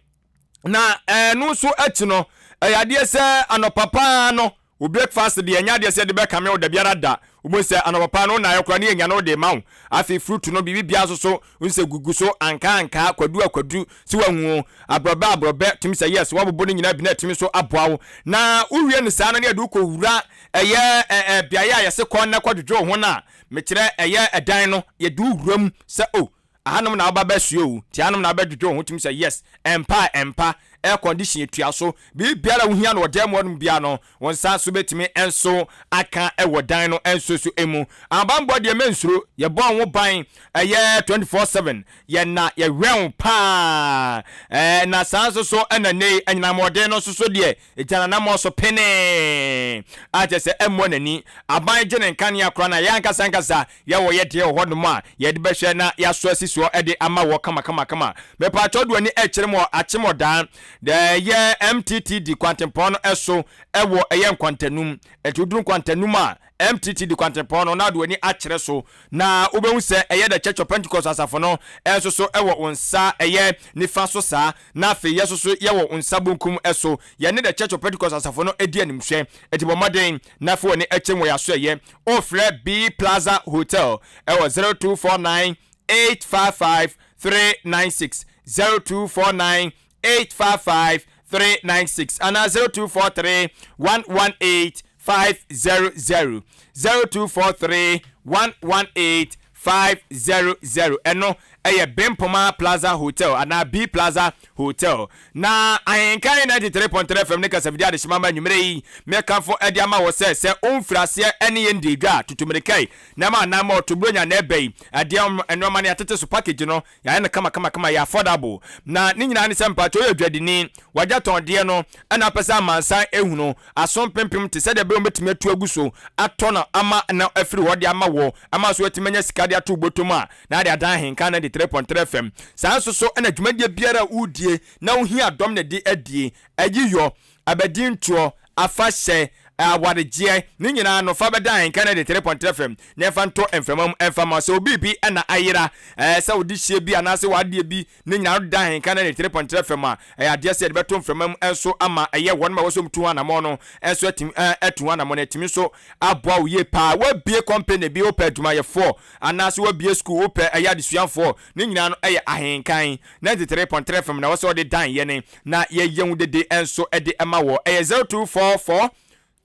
S1: Na ɛno nso akyi no, ɛyɛ adeɛ sɛ anɔpa paa no, Wo breakfast deɛ ɛnyɛ adeɛ sɛ yɛde bɛkame wo dabiara da. Wobɛhu sɛ anɔpa paa no wo naeɛ koraa ne yɛnya no wode ma wo. Afei fruit no biribi biara nso so wohu sɛ gugu so ankaa ankaa, kwadu a kwadu, sɛ wahu o, aborɔbɛ a aborɔbɛ, tumi sɛ yes woabobɔ ne nyinaa bi na atumi nso aboa wo. Na wowie no saa no ne yɛde wo kɔwura ɛyɛ ɛ beaeɛ a yɛse kɔ na kɔdwodwo wo ho no a, mekyerɛ ɛyɛ ɛdan no, yɛde wo wura mu sɛ oh Ahanom na woba bɛsoɛ o, nti ahanom na wobɛdwodwo wo ho tumi sɛ yes, ɛmpa a ɛmpa, air condition etua so, biribiara a wohia no wɔ dan mu hɔnom biara no, wo nsa nso bɛtumi nso aka wɔ dan no nso so mu. Ahobanbɔ deɛ mɛnsuro, yɛbɔ wo ho ban ɛyɛ 24/7, yɛna yɛwɛn wo paa, ɛɛ na saa nso so ɛna nnɛ yi anyinamɔden no nso so deɛ Egya n'anammɔn so penee, a kyerɛ sɛ ɛmmɔ n'ani. Aban gye ne nkanea koraa na yɛn ankasa ankasa yɛwɔ yɛ deɛ wɔ hɔnom a yɛde bɛhwɛ na yɛasɔ asi soɔ de ama wɔ kamakamakama. Mepaakyɛw de w'ani rekyerɛ mu wɔ Akyem Ɔdaa, deɛ ɛyɛ MTTD kwantempɔn no so wɔ ɛyɛ Nkwantanum. Nti woduru Nkwantanum a, MTTD kwantempɔn no na wode w'ani akyerɛ so na wobɛhu sɛ ɛyɛ The Church of Pentecost asafo no nso so wɔ wo nsa ɛyɛ nifa so saa. Na afei yɛ nso so yɛwɔ wo nsa bonkum so. Yɛne The Church of Pentecost asafo no di animhwɛ. Enti bɔ mmɔden na fa w'ani kyem wɔ yɛn asoɛeɛ. Wofrɛ B Plaza Hotel wɔ 0249 855 396, 0249 855 396 anaa 0243 118 500, 0243 118 500. Ɛno ɛyɛ Bempoma Plaza Hotel anaa B Plaza Hotel. Na Ahenkan 93.3 FM ne kasafidie adehyema ma anwummerɛ yi mekamfo de ama wɔ sɛ sɛ womfiri aseɛ ne yɛn di dwa a tutu mmirika yi na ma anaa ma ɔto buronya na ɛbɛ yi ɛdeɛ nnoɔma no yɛatete so package no Yɛayɛ no kamakamakama, ɛyɛ affordable. Na ne nyinaa ne sɛ mpakyɛ woyɛ dwadini, w'agya tɔn deɛ no ɛna apɛ sɛ amansan ehu no, aso mpempem te sɛdeɛ ɛbɛyɛ wɔbɛtumi atu agu so atɔ no ama no afiri hɔ de ama wɔ, ama nso woatumi anya sika de ato wo bɔtɔ mu a na ade adan ahenka 93.3 FM. Saa nso so ɛna dwumadie biara a woredie na wohia dɔm na ɛde adie, ayiyɔ, abadintoɔ, afahyɛ, awaregyeɛ, ne nyinaa no fa bɛda ahenka no de tere pɔntere fam na ɛmfa nto mframa mu ɛmfa ma sɛ obi bi na ayera ɛɛ sɛ wode hyie bi anaasɛ w'adeɛ bi ne nyinaa no da ahenka no de tere pɔntere fam a ɛyɛ adeɛ sɛ yɛde bɛto mframa mu nso ama ɛyɛ wɔn ma wɔsɛ wɔtu ho anamɔn no nso atumi atu ho anamɔn no atumi nso aboa wo yie paa wabie company bi wopɛ adwumayɛfoɔ anaasɛ wabie school wopɛ ɛyɛ adesuafoɔ ne nyinaa no ɛyɛ ahenkan 93.3 fam na wɔsɛ wɔde dan yɛne na yɛyɛ ho dede nso de ma wɔ. Ɛyɛ 0244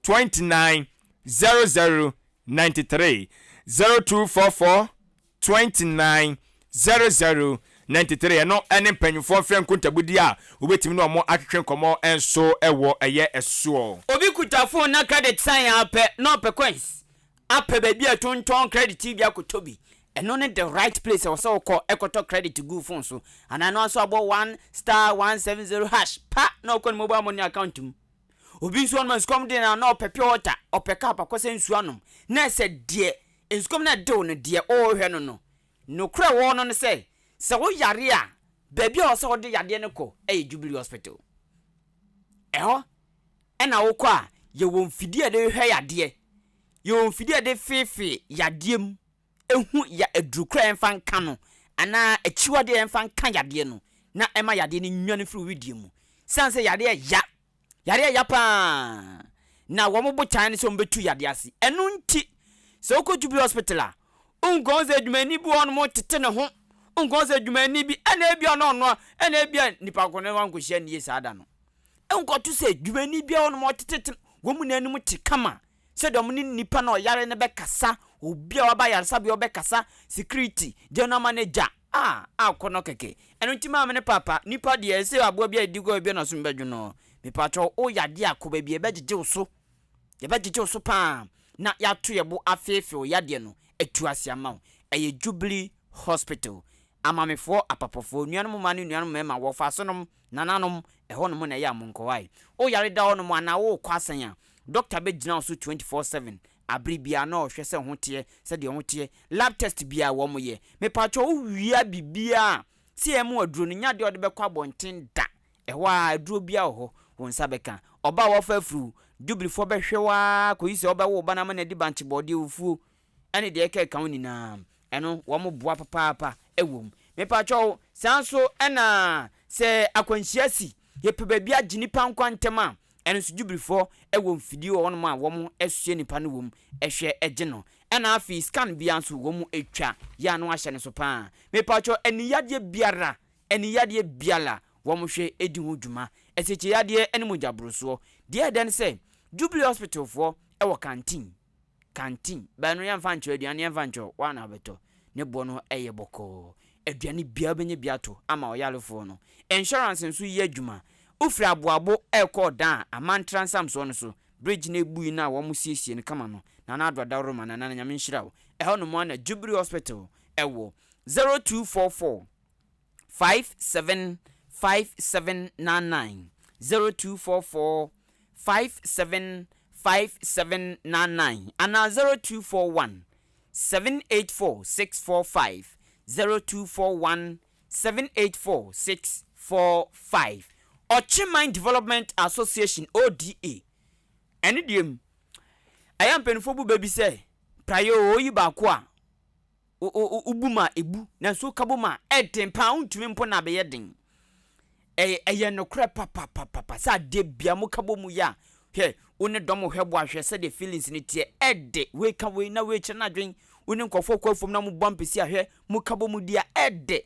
S1: 29 00 93, 0244 29 00 93. Ɛno ne mpanyinfoɔ mfrɛ nkontabudi a wobɛtumi ne wɔn atwetwe nkɔmmɔ nso wɔ ɛyɛ ɛsoɔ.
S2: Obi kuta phone na credit sign ara pɛ na ɔpɛ coins apɛ baabi a ɛtontɔn credit yi bi akɔtɔ bi. Ɛno ne the right place ɛwɔ sɛ wokɔ ɛkɔtɔ credit gu phone so. Anaa ɛno ara nso abɔ one star 170 hash pa na ɔkɔ ne mobile money account mu. Obi nso ɔnom a nsukɔm de no a na ɔpɛ pure water, ɔpɛ cup akɔsɛ nsuo anom. Na ɛsɛ deɛ nsukɔm no ɛde wo no deɛ ɔrehwɛ no no. Nokorɛ ɛwɔ hɔ no ne sɛ, sɛ wo yare a, baabi a ɛwɔ sɛ wode yadeɛ no kɔ ɛyɛ Jubilee Hospital. Ɛhɔ na wokɔ a, yɛwɔ mfidie a yɛde hwehwɛ yadeɛ, yɛwɔ mfidie a yɛde feefee yadeɛ mu hu ya aduru koro a yɛmfa nka no anaa akyiwadeɛ a yɛmfa nka yadeɛ no na ɛma yadeɛ no nwane firi wo wedeɛ mu. Siane sɛ yadeɛ ya, yadeɛ ya paa na wɔn botaeɛ ne sɛ wɔbɛtu yadeɛ ase. Ɛno nti sɛ wokɔ Jubilee Hospital a, wonkɔhu sɛ adwumayɛni bi wɔ hɔnom tete ne ho, wonkɔhu sɛ adwumayɛni bi ɛna ebia ɔno ɔnoa, ɛna ebia nipa ko no wankɔhyia no yie saa da no. Nkɔto sɛ dwumani biara wɔ hɔ nom a ɔtetete wɔn nyinaa anim te kama sɛdeɛ wɔn ne nipa no a ɔyare no bɛkasa, obi a waba ayaresabea ɔbɛkasa, security, general manager, a akɔ no kɛkɛ. Ɛno nti maame ne papa, nipa deɛ ɛsɛ aboa bi a ɛdi kɔ ebi na so bɛdwo no. Mepakyɛw, wo yadeɛ a kɔ baabi a yɛbɛgyegye wo so, yɛbɛgyegye wo so paa na yɛato yɛn bo afeefee wo yadeɛ no atu ase ama wo. Ɛyɛ Jubilee Hospital. Amamefoɔ, apapafoɔ, nuanom mmaa ne nuanom mmarima, wɔfasonom, Nananom, ɛhɔnom na ɛyɛ a monkɔwae. Wo yare da hɔnom anaa worekɔ asan a, dɔkta bɛgyina wo so 24 seven abere biara na ɔrehwɛ sɛ ho teɛ, sɛdeɛ ho teɛ. Lab test biara wɔn yɛ. Mepakyɛw wo wia biribiara a, sɛ yɛma wo aduro no, nyɛ adeɛ a wɔde bɛkɔ abɔnten da. Ɛhɔ ara aduro biara wɔ hɔ, wo nsa bɛka. Ɔbaa a wafa afuru, Jubileefoɔ bɛhwɛ wo ara kɔyi sɛ wobɛwo wo ba no ama no adi bankye bɔɔdeɛ fufuo ɛne deɛ ɛka ɛka ho nyinaa ɛno wɔn boa papaapa ɛwɔ mu. Mepakyɛw, saa nso ɛna sɛ akwanhyia si, yɛpɛ baabi agye nipa nkwa ntɛm a, ɛno nso Jubileefoɔ ɛwɔ mfidie wɔ hɔnom a wɔn ɛsoɛ nipa no wɔ mu ɛhwɛ ɛgye no. Ɛna afei scan biara nso wɔn ɛtwa yɛ ano ahyɛ no so paa. Mepakyɛw, aniyadeɛ biara, aniyadeɛ biara wɔn hwɛ ɛdi ho dwuma. Asikyire yadeɛ ɛne mogya borosoɔ. Deɛ ɛdɛ ne sɛ, Jubilee Hospital foɔ ɛwɔ canteen. Canteen, bɛn no yɛmfa nkyerɛ aduane yɛmfa nkyerɛ wo na wobɛtɔ ne boɔ no yɛ bɔkɔɔ aduane biara wobɛnya bi ato ama ɔyarefoɔ no insurance nso yɛ adwuma wofiri aboabo ɛrekɔ ɔdan a amantra nsamsoɔ no so bridge no ebui no a wɔn siesie no kama no Nana Addo Adaworoma Nana Nyame nhyira wo ɛhɔ nom ara na Jubilee Hospital ɛwɔ 0244 575799 0244 575799 anaa 0241 784 645 0241 784 645. Ɔkyeman Development Association, ODA, ɛno deɛ mu ɛyɛ mpanimfoɔ bu bɛ bi sɛ praeɛ o, oyi baako a wobu ma ebu, nanso woka bom a, ɛden paa, wontumi mpo na abɛyɛ den. Ɛyɛ ɛyɛ nokorɛ papapapapa sɛ adeɛ bia moka bɔ mu yɛ a, hwɛ, wo ne dɔm hwɛ boa hwɛ sɛdeɛ feelings no teɛ, ɛde, wei ka wei na wei kyerɛ n'adwen, wo ne nkurɔfoɔ kɔ afuom na mobɔ ampesi a hwɛ, moka bɔ mu di a, ɛde.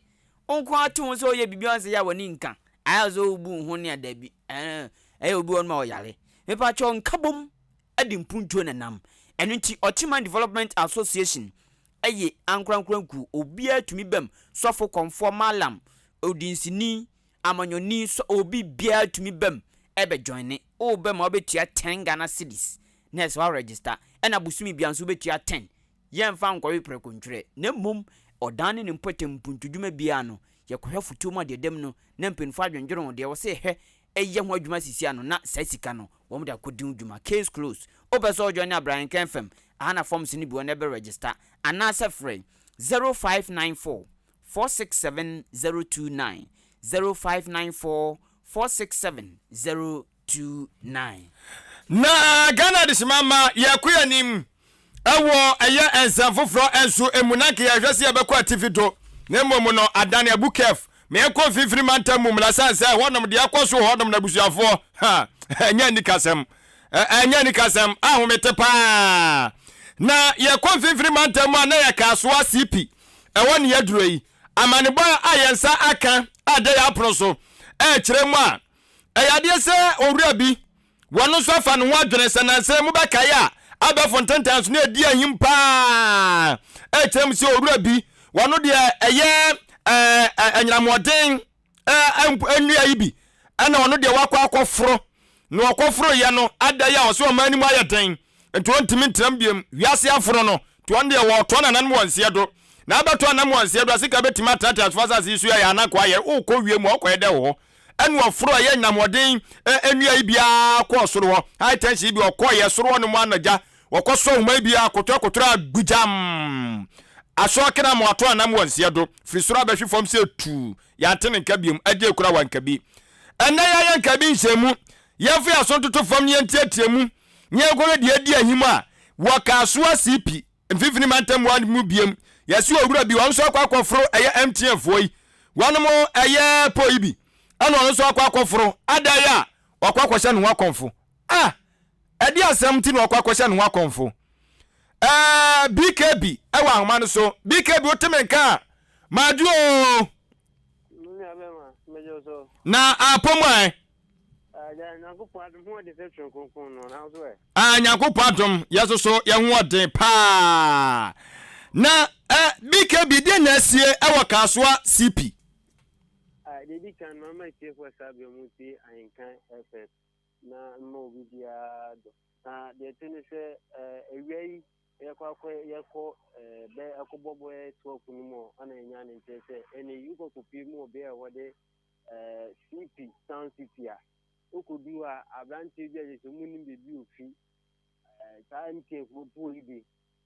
S2: Wo nko ara te ho sɛ woyɛ biribi a ɔnsɛ yɛ a w'ani nka, ayɛ sɛ wobu wo ho ne a dabi, ɛyɛ obi wɔ hɔ nom a ɔyare. Mepakyɛw nka bom de mpuntuo na ɛnam. Ɛno nti Ɔkyeman Development Association yɛ ankorankora kuo. Obiara tumi ba mu, sɔfo, kɔmfoɔ, mallam, odinsini, amanyɔni, sɔ, obi biara tumi ba mu bɛ joine. Woba mu a wobɛtua 10 Ghana cedis na ɛsɛ wa register. Ɛna bosome biara nso wobɛtua 10. Yɛmfa nkɔwe prɛko ntwerɛ, na mmom ɔdan ne ne mpɔtam mpuntudwuma biara no, yɛkɔhwɛ fotuo mu a deɛ ɛda mu no na mpanimfoɔ adwendwene ho, deɛ ɛwɔ sɛ yɛhwɛ yɛ ho adwuma sisi ano na saa sika no wɔn de akɔdi ho dwuma. Case closed. Wopɛ sɛ wo joine a bra Nkan FM, aha na forms no bi wɔ na bɛ register anaasɛ frɛ 0594 467 029, 0594 467 029.
S1: Na Ghana adehyema ma yɛkɔ yɛn anim wɔ ɛyɛ nsɛm foforɔ nso mu na nka yɛhwɛ sɛ yɛbɛkɔ atifi do na mmom no adane abu kɛf ma yɛnkɔ mfimfini mantam mu mmra sane sɛ hɔnom deɛ ɛkɔ so hɔnom no abusuafoɔ ha ɛnyɛ anikasɛm ɛnyɛ anikasɛm ahomete paa na yɛkɔ mfimfini mantam mu a na yɛka asoa CP ɛwɔ ne yɛduro yi amanebɔ a yɛn nsa aka a da yɛ apono so ɛkyerɛ mu a ɛyɛ adeɛ sɛ owura bi Wɔn nso afa ne ho adwene sɛ nansa yi mobɛkae a abɛɛfo ntentan so na ɛdi ahim paa ɛkyerɛ mu sɛ owura bi wɔno deɛ ɛyɛ anyinamoɔden nnua yi bi ɛna ɔno deɛ wakɔ akɔforo na ɔkɔforo yɛ no ada yi a ɔsɛ ɔman no mu ayɛ den nti ɔntumi ntenam biom wiase aforo no nti ɔno deɛ wɔtɔ nananom wɔ nseɛ do na abɛtɔ anam wɔ nseɛ do asika bɛtumi atenatena asofo asase yi so yɛ anako ayɛ wokɔ wiem a ɔkɔyɛ dɛ wɔ hɔ Ɛna ɔforo a ɛyɛ anyinamɔden nnua yi biara kɔɔ soro hɔ. High tension yi bi ɔkɔɔ yɛ soro hɔ nom anagya. Wɔkɔ sɔ ahoma yi biara kotorɔ kotorɔ a gbugyam. Asɔ kena mo ato anam wɔ nseɛ do. Firi soro abɛhwe fam sɛ tuu. Yɛante ne nka biom. Agye kura wanka bi. Ɛnɛ yɛayɛ nka bi nhyɛmu. Yɛmfa yɛn aso ntoto fam na yɛntiatia mu na yɛnkɔhwɛ deɛ adi ahim a wɔ Kasoa CP mfimfini mantam hɔ mu biam. Yɛse owura bi ɔno nso akɔ akɔforo ɛyɛ MTN foɔ yi wɔnom ɛyɛ pole yi bi ɛna ɔno nso akɔ akɔforo adan a wakɔ akɔhyɛ ne ho akɔmfo. Ah! Ɛde asɛm nti na wakɔ akɔhyɛ ne ho akɔmfo. Ɛɛ BKB ɛwɔ ahoma no so. BKB wote me nka a madwo o. Na apɔ mu ɛ. Ah, Nyankopɔn adom, yɛ so so yɛ ho ɔden paa. Na eh, BKB deɛ na asie ɛwɔ Kasoa CP.
S13: Ah, deɛ di kan no ama atiefoɔ saa berɛ mu tie Ahenkan FM na mma obi biara dɔ. Na deɛ ɛte ne sɛ awia yi yɛkɔ akɔ yɛkɔ bɛ ɛkɔbɔ bɛyɛ 12 no mu ana yɛnya ne nkyerɛ sɛ ɛnɛ yi wokɔ kɔpie mu wɔ bea a wɔde CP Town City a wokɔdu a aberanteɛ bi a kyerɛ sɛ ɔmu nim baabi ofi saa MTN foɔ puo yi bi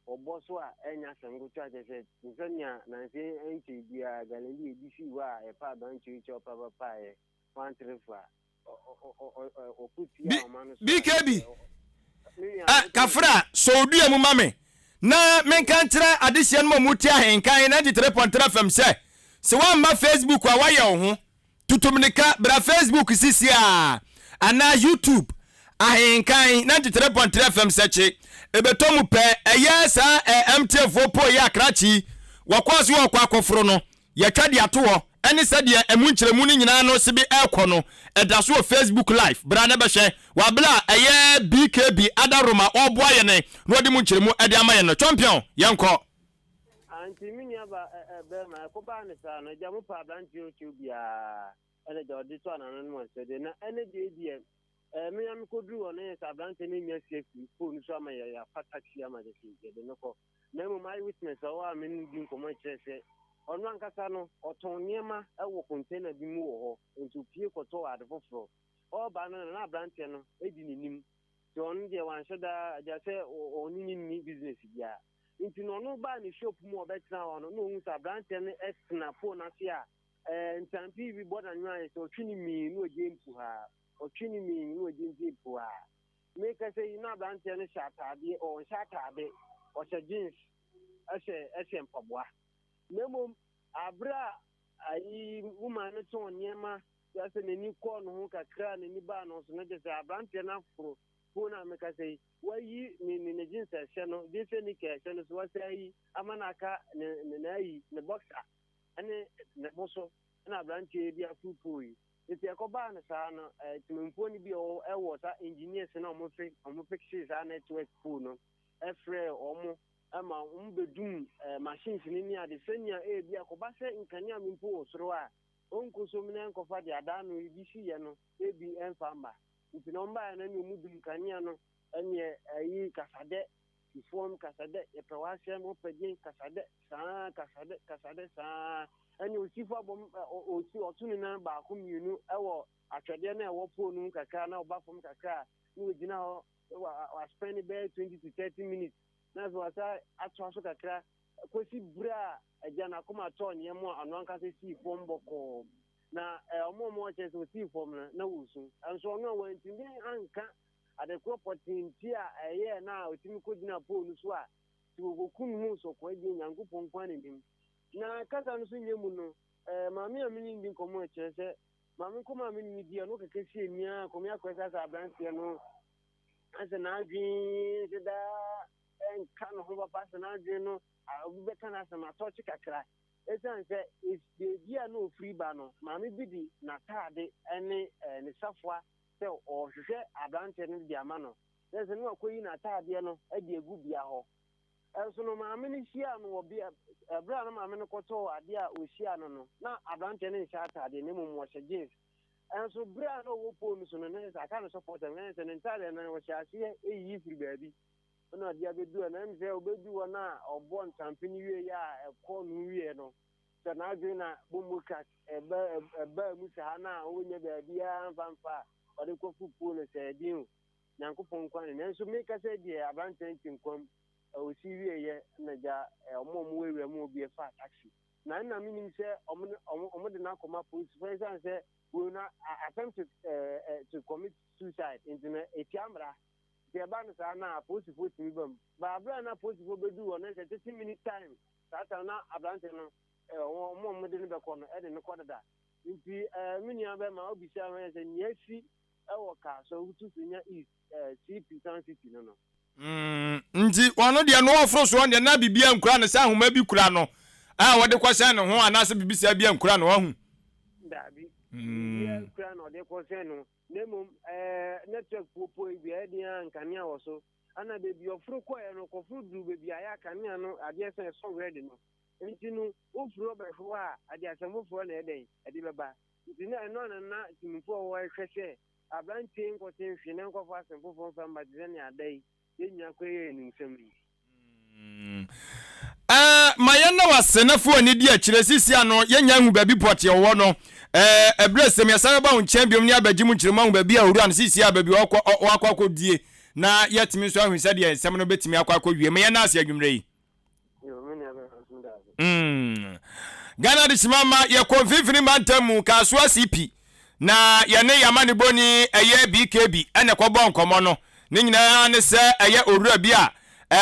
S13: wɔbɔ so a ɛnyɛ asɛm ketewa kyerɛ sɛ te sɛ nea nanse ɛnkyɛ biara Galilee ebi sii hɔ a yɛpa aberanteɛ yi kyɛw papapaeɛ wantere a
S1: BKB, kafra sɔ wo dua mu ma me na menka nkyerɛ adehyeɛ no ma ɔmu te ahenkan 93.3 FM sɛ sɛ woamma Facebook a woayɛ wo ho tutumnika bra Facebook sisi a anaa YouTube ahenkan 93.3 FM sɛkye ɛbɛtɔ mu pɛ ɛyɛ saa MTN foɔ poo yɛ akrakye wɔkɔɔ so wɔkɔ akɔforo no Yɛatwa de ato hɔ ne sɛdeɛ ɛmu nkyerɛmu no nyinaa no sebe ɛrekɔ no, ɛda so wɔ Facebook Live. Bra na bɛhwɛ wɔ abere a ɛyɛ BKB Adarom a ɔreboa yɛn na ɔde mu nkyerɛmu de ama yɛn no. Chɔmpiɔn, yɛnkɔ.
S13: Ah, nti me nua ba ɛ ɛ bɛrima, ɛkɔbaa ne saa no, agya mo pɛ aberanteɛ ɔkyɛw biara, ɛna agya ɔde to anano no ɔnsɛ deɛ, na ɛnɛ deɛ deɛ, ɛɛ me a mekɔduru hɔ no yɛ sɛ aberanteɛ no nya si afiri phone so ama yɛ yɛafa taxi ama kyɛ sɛ yɛde no kɔ. Na mmom eyewitness a ɔwɔ a me ne no di nkɔmmɔ kyerɛ sɛ ɔno ankasa no, ɔtɔn nneɛma wɔ container bi mu wɔ hɔ, enti opue kɔtɔɔ ade foforɔ. Ɔreba no na na aberanteɛ no di n'anim, nti ɔno deɛ wanhyɛ da agya sɛ ɔne no nni business biara. Nti no ɔno baa ne shop mu a ɔbɛtena hɔ no, na ɔhu sɛ aberanteɛ no tena phone ase a ntampi bi bɔ n'ano ayɛ sɛ ɔtwe no mii na ɔgye mpuhaa, ɔtwe no mii na ɔgye mpuhaa. Mekasa yi na aberanteɛ no hyɛ ataadeɛ, ɔnhyɛ ataade, ɔhyɛ jeans, ɛhyɛ ɛhyɛ mpaboa. Na mmom abere a ayi woman no tɔn nneɛma yɛ sɛ n'ani kɔɔ ne ho kakra n'ani baa no so no kyerɛ sɛ aberanteɛ no aforo phone a mekasa yi wayi ne ne ne jeans a ɛhyɛ no jeans nika ɛhyɛ no so wasa ayi ama no aka ne ne n'ayi ne boxer ɛne ne bo so ɛna aberanteɛ bi aforo pole yi. Nti ɛkɔbaa no saa no, temamufoɔ no bi a ɛwɔ saa engineers no a wɔn wɔn fixe saa network pole no frɛɛ wɔn ma wɔn bɛdum machines no ne ade sɛnea ebi akɔba sɛ nkanea no mpo wɔ soro a ɔnkɔsom na ɛnkɔfa deɛ adaa no ebi si yɛ no ebi ɛmfa mma. Nti na wɔn baeɛ no ne wɔn dum nkanea no ɛneɛ ɛyi kasadɛ Tufoɔm kasadɛ, yɛpɛ w'asɛm, wopɛ gyen kasadɛ, saa kasadɛ, kasadɛ saa. Ɛne osifo abɔm, osi ɔto ne nan baako mmienu ɛwɔ atwɛdeɛ no a ɛwɔ pole no mu kakra na ɔba fam kakra a na ogyina hɔ waspɛn bɛyɛ 20 to 30 minutes na afei wasa atoa so kakra kɔsi berɛ a agya n'akoma tɔɔ ne yam a ɔno ankasa sii fam bɔkɔɔ na ɔmo a ɔmo kyerɛ sɛ osii fam no na wɔsu nso ɔno a wantumi anka Ade koro pɔtee nti a ɛyɛɛ no a otumi kogyinaa pole no so a sɛ wokokum no mu nsɔkɔe deɛ Nyankopɔn nko ara na nim. Na kasa no so nyɛ mu no, eh, maame a me ne no di nkɔmmɔ no kyerɛ sɛ maame nkɔmmɔ a me ne no di ɔno kɛkɛ sie ni ara kɔmi akɔyɛ sɛ asɛ aberanteɛ no asɛ n'adwene sɛ daa ɛnka ne ho papa asɛ n'adwene no obi bɛka n'asɛm atɔkye kakra ɛsiane sɛ baabi a na ofiri ba no maame bi de n'ataade ne ne safoa sɛ ɔrehwehwɛ aberanteɛ no de ama no, na sɛ na wakɔyi n'ataadeɛ no de agu bea hɔ. Ɛnso no maame no hyiaa no wɔ bea, ɛberɛ a na maame no kɔtɔɔ adeɛ a ɔhyiaa no no, na aberanteɛ no nhyɛ ataadeɛ na mmom ɔhyɛ jeans. Ɛnso berɛ a na ɔwɔ pole no so no, na sɛ aka no sɔpɔtɛm, na sɛ ne ntaadeɛ no ɔhyɛ aseɛ yiyi firi baabi na ɔde abɛdu hɔ. Na ɛm sɛ ɔbɛdu hɔ no a ɔbɔ ntampe no wieeɛ a ɛkɔɔ no wieɛ no, sɛ n'adwene na bombo crack ɛba ɛbaa mu saa na ɔnya baabiara mfa mfa a ɔde kɔ fufuo no sɛ ɛden o Nyankopɔn nkwa ne nanso meka sɛ deɛ aberanteɛ nte nkwam ɔsi wieɛ na gya ɔmo a ɔmo wɔ awura mu obi ɛfaa taxi. Na nna minnim sɛ wɔn wɔn wɔde no akɔma polisifo esiane sɛ wei no attempt to eh, eh, to commit suicide nti no etia mmara. Nti ɛba no saa na apolisifoɔ tumi ba mu. Ba abere a na apolisifoɔ bɛduu hɔ no sɛ 30 minutes time saa time na aberante no eh, wɔn a wɔde no bɛkɔ no ɛde no kɔ dada. Nti eh, me nua bɛma obisa me sɛ nea asi ɛwɔ Kasoa Hutu-Senya East eh, CP Town City no no.
S1: Mm, nti ɔno deɛ no ɔforo soɔ deɛ na biribi ankura no sɛ ahoma bi kura no a wɔde kɔsɛn ne ho anaasɛ biribi saa bi ankura no wahu.
S13: Daabi, biribi ankura no ɔde kɔsɛn no na mmom ɛɛ network puopuo yi bi ɛyɛ den a nkanea wɔ so ɛna baabi ɔforo kɔɛ no kɔforo duru baabi a yɛ akanea no adeɛ sɛn ɛsɔ red no nti no wofiri hɔ bɛhwɛ hɔ a ade asɛm foforɔ na ɛdɛn ɛde bɛba nti na ɛno ana na timifoɔ wɔ ɛhwɛ sɛ Aberanteɛ yi nkɔte nhwe na nkɔfa asɛm foforɔ mfa mma te sɛ nea ada yi yɛn nyinaa kɔyɛ animsɛm yi.
S1: Ɛɛ, ma yɛnna wo ase na fa w'ani di akyire. Seesei ano, yɛnnya nhu baabi pɔtee a ɔwɔ no. Ɛɛ, ɛberɛ sɛm, yɛsan bɛba wo nkyɛn biom na yɛabɛgye mu nkyerɛmu ahu baabi a owura no seesei a baabi a ɔkɔ, ɔ, wakɔ akɔdie, na yɛatumi nso ahu sɛdeɛ nsɛm no bɛtumi akɔ akɔwie. Ma yɛnna ase anwummerɛ yi. Mm. Ghana de sima ma yɛkɔ mfimfini mantam mu Kasoa CP na yɛne yɛamanebɔni ɛyɛ BKB ɛna ɛkɔbɔ nkɔmmɔ no. Ne nyinaa ne sɛ ɛyɛ owura bi a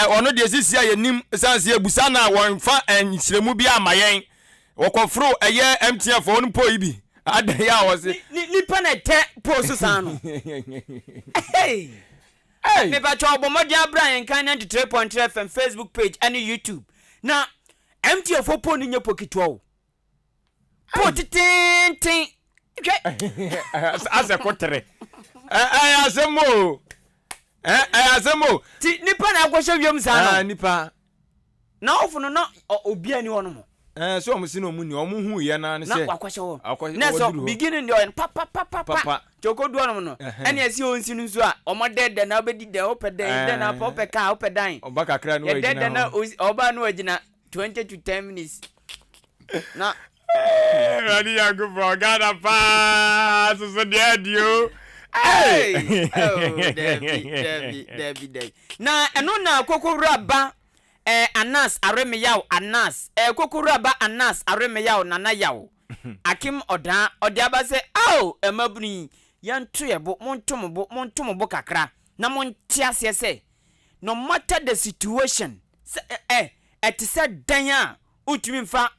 S1: ɔno deɛ sisi a yɛnim sane sɛ yɛbusa no a wɔmfa nkyerɛmu bi ama yɛn. Wɔkɔforo ɛyɛ MTN foɔ no mpo yi bi adan yɛ a wɔse.
S2: Nipa na ɛtɛ pole so saa no. Hey!
S1: Ei!
S2: Mepakyɛw bɔ mmɔden abra yɛn kan 93.3 FM Facebook page ɛne YouTube. Na MTN fo pole no nyɛ po ketewa o. Po tetenten. Hwɛ.
S1: Asɛ kotere. Ɛyɛ asɛm o. Ɛyɛ asɛm o.
S2: Ti nipa na akɔhyɛ wiem saa no.
S1: Ah, nipa.
S2: Na ɔfo no na obiara ni hɔ nom.
S1: Ɛɛ sɛ wɔn si na wɔn ni wɔn hu yɛ naa ne sɛ.
S2: Na wakɔhyɛ hɔ. Akɔ na sɛ beginning deɛ ɔyɛ no papapapapa. Nti ɔkɔ du hɔnom no ɛna ɛsi ɔnsi no nso a wɔn dɛdɛ na ɔbɛdi dɛ ɔpɛ dɛn dɛn na ɔpɛ kaa ɔpɛ dan.
S1: Ɔba kakra na wagyina hɔ.
S2: Yɛdɛdɛ na ɔba na wagyina 20 to 10 minutes na.
S1: Awurade Nyankopɔn Ghana paa soso deɛ adi o.
S2: Hey! Oh, dabi, dabi, dabi, dabi. Na ɛno na kokowura ba eh, Anas Aremeyaw Anas eh, kokowura ba Anas Aremeyaw Nana Yaw Akim Ɔdaa ɔde aba sɛ ao mmabunu yi yɛnto yɛ bo monto mo bo monto mo bo kakra na monte aseɛ sɛ no matter the situation sɛ eh, ɛte sɛ dɛn a wontumi mfa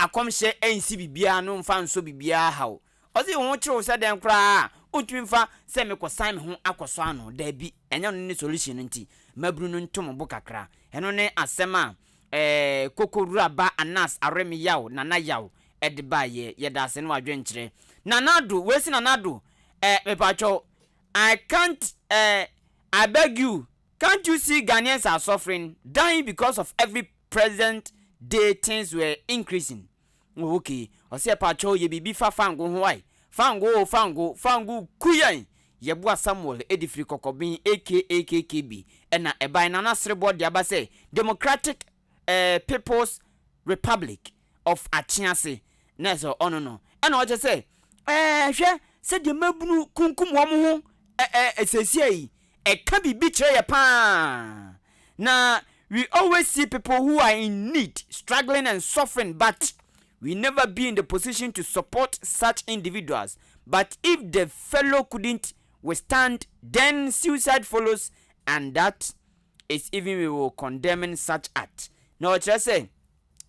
S2: akɔmhyɛ nsi biribiara ano mfa nsɔ biribiara haw. Ɔse wo ho kyere wo sɛ dɛn koraa a, wontumi mfa sɛ mekɔsan me ho akɔsɔ ano. Daabi, ɛnyɛ ɔno ne solution no nti mmabunu no nto mo bo kakra. Ɛno ne asɛm a eh, Koko Wura ba Anas Aremi Yaw, Nana Yaw, de baeɛ. Yɛda ase ne w'adwenkyerɛ. Nana Addo, wei se Nana Addo, eh, mepakyɛw, I can't eh, I beg you, can't you see Ghanaians are suffering, dying because of every present day things were increasing oh ok ɔsɛ pakyɛw yɛ biribi fa fango ho wai fango o fango fango ku yɛn yɛboa Samuel ɛdi firi kɔkɔben aka KKB ɛna ɛbae Nana Serebɔ de aba sɛ Democratic eh, People's Republic of Akyease na ɛsɛ ɔno no ɛna ɔkyɛ sɛ ɛɛ hwɛ sɛdeɛ mmabunu kunkum wɔn ho ɛɛ seesia yi ɛka biribi kyerɛ yɛ paa na we always see people who are in need struggling and suffering but we never be in the position to support such individuals but if the fellow couldn't withstand then suicide follows and that is even we will condemning such act na ɔkyerɛ sɛ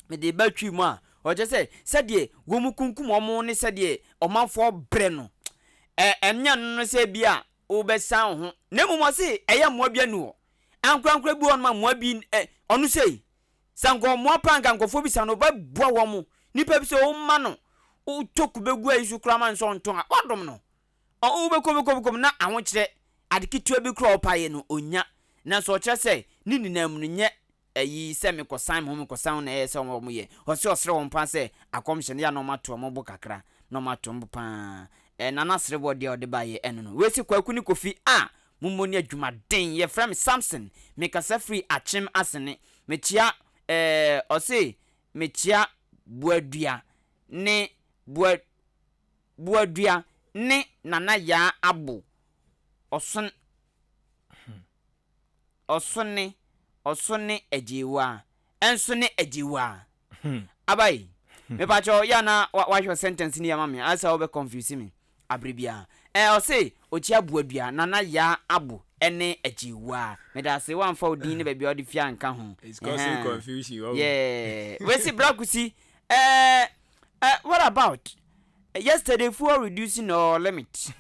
S2: mede ba twi mu a ɔkyerɛ sɛ sɛdeɛ wɔn mu kunkum wɔn ne sɛdeɛ ɔmanfoɔ brɛ no ɛ ɛnyɛ no no sɛ bi a wobɛsan wo ho na mmom ɔse ɛyɛ mmoa bi anu hɔ ankorankora bi wɔ hɔnom a mmoa bi ɛ ɔno sei sɛ nka ɔmmoa paa nka nkurɔfoɔ bi sa no ɔbɛboa wɔn mo nipa bi sɛ woma no wotɔ kube gu ayi so koraa ma no sɛ ɔntɔn a wadom no wobɛkɔ bɛkɔ bɛkɔ mu na ahokyerɛ ade ketewa bi koraa ɔpa yɛ no ɔnya nanso ɔkyerɛ sɛ ne nyinaa mu no nyɛ Ayi sɛ mekɔsan me ho mekɔsan ho na ɛyɛ sɛ wɔn yɛ. Ɔse ɔsrɛ wɔn paa sɛ akɔmhyɛ no yɛ a na wɔn ato wɔn bo kakra na wɔn ato wɔn bo paa. Ɛɛ Nana Sereboɔ deɛ ɔde baeɛ ɛno no. Wei se Kwaku ne Kofi a mommɔ ni adwumaden. Yɛfrɛ me Samson mekasa firi Akyem Asene. Mekyea ɛɛ ɔse mekyea Boadua ne Boa Boadua ne Nana Yaa Abo ɔson Ɔso ne, ɔso ne agyeewaa, ɛnso ne agyeewaa. Abai. Mepakyɛw yɛ a na wahwɛ sentence no yie ama me ayɛ sɛ wobɛ confuse me abere biara. Ɛɛ ɔse Okyia Boadua, Nana Yaa Abo ɛne Agyewaa. Medase woamfa wo din ne baabi a wode fi anka ho.
S14: It's causing
S2: Ɛhɛn.
S14: confusion wahu.
S2: Yeah. Wei se Bra Kusi, ɛɛ eh, what about yesterday fuel reducing or limit?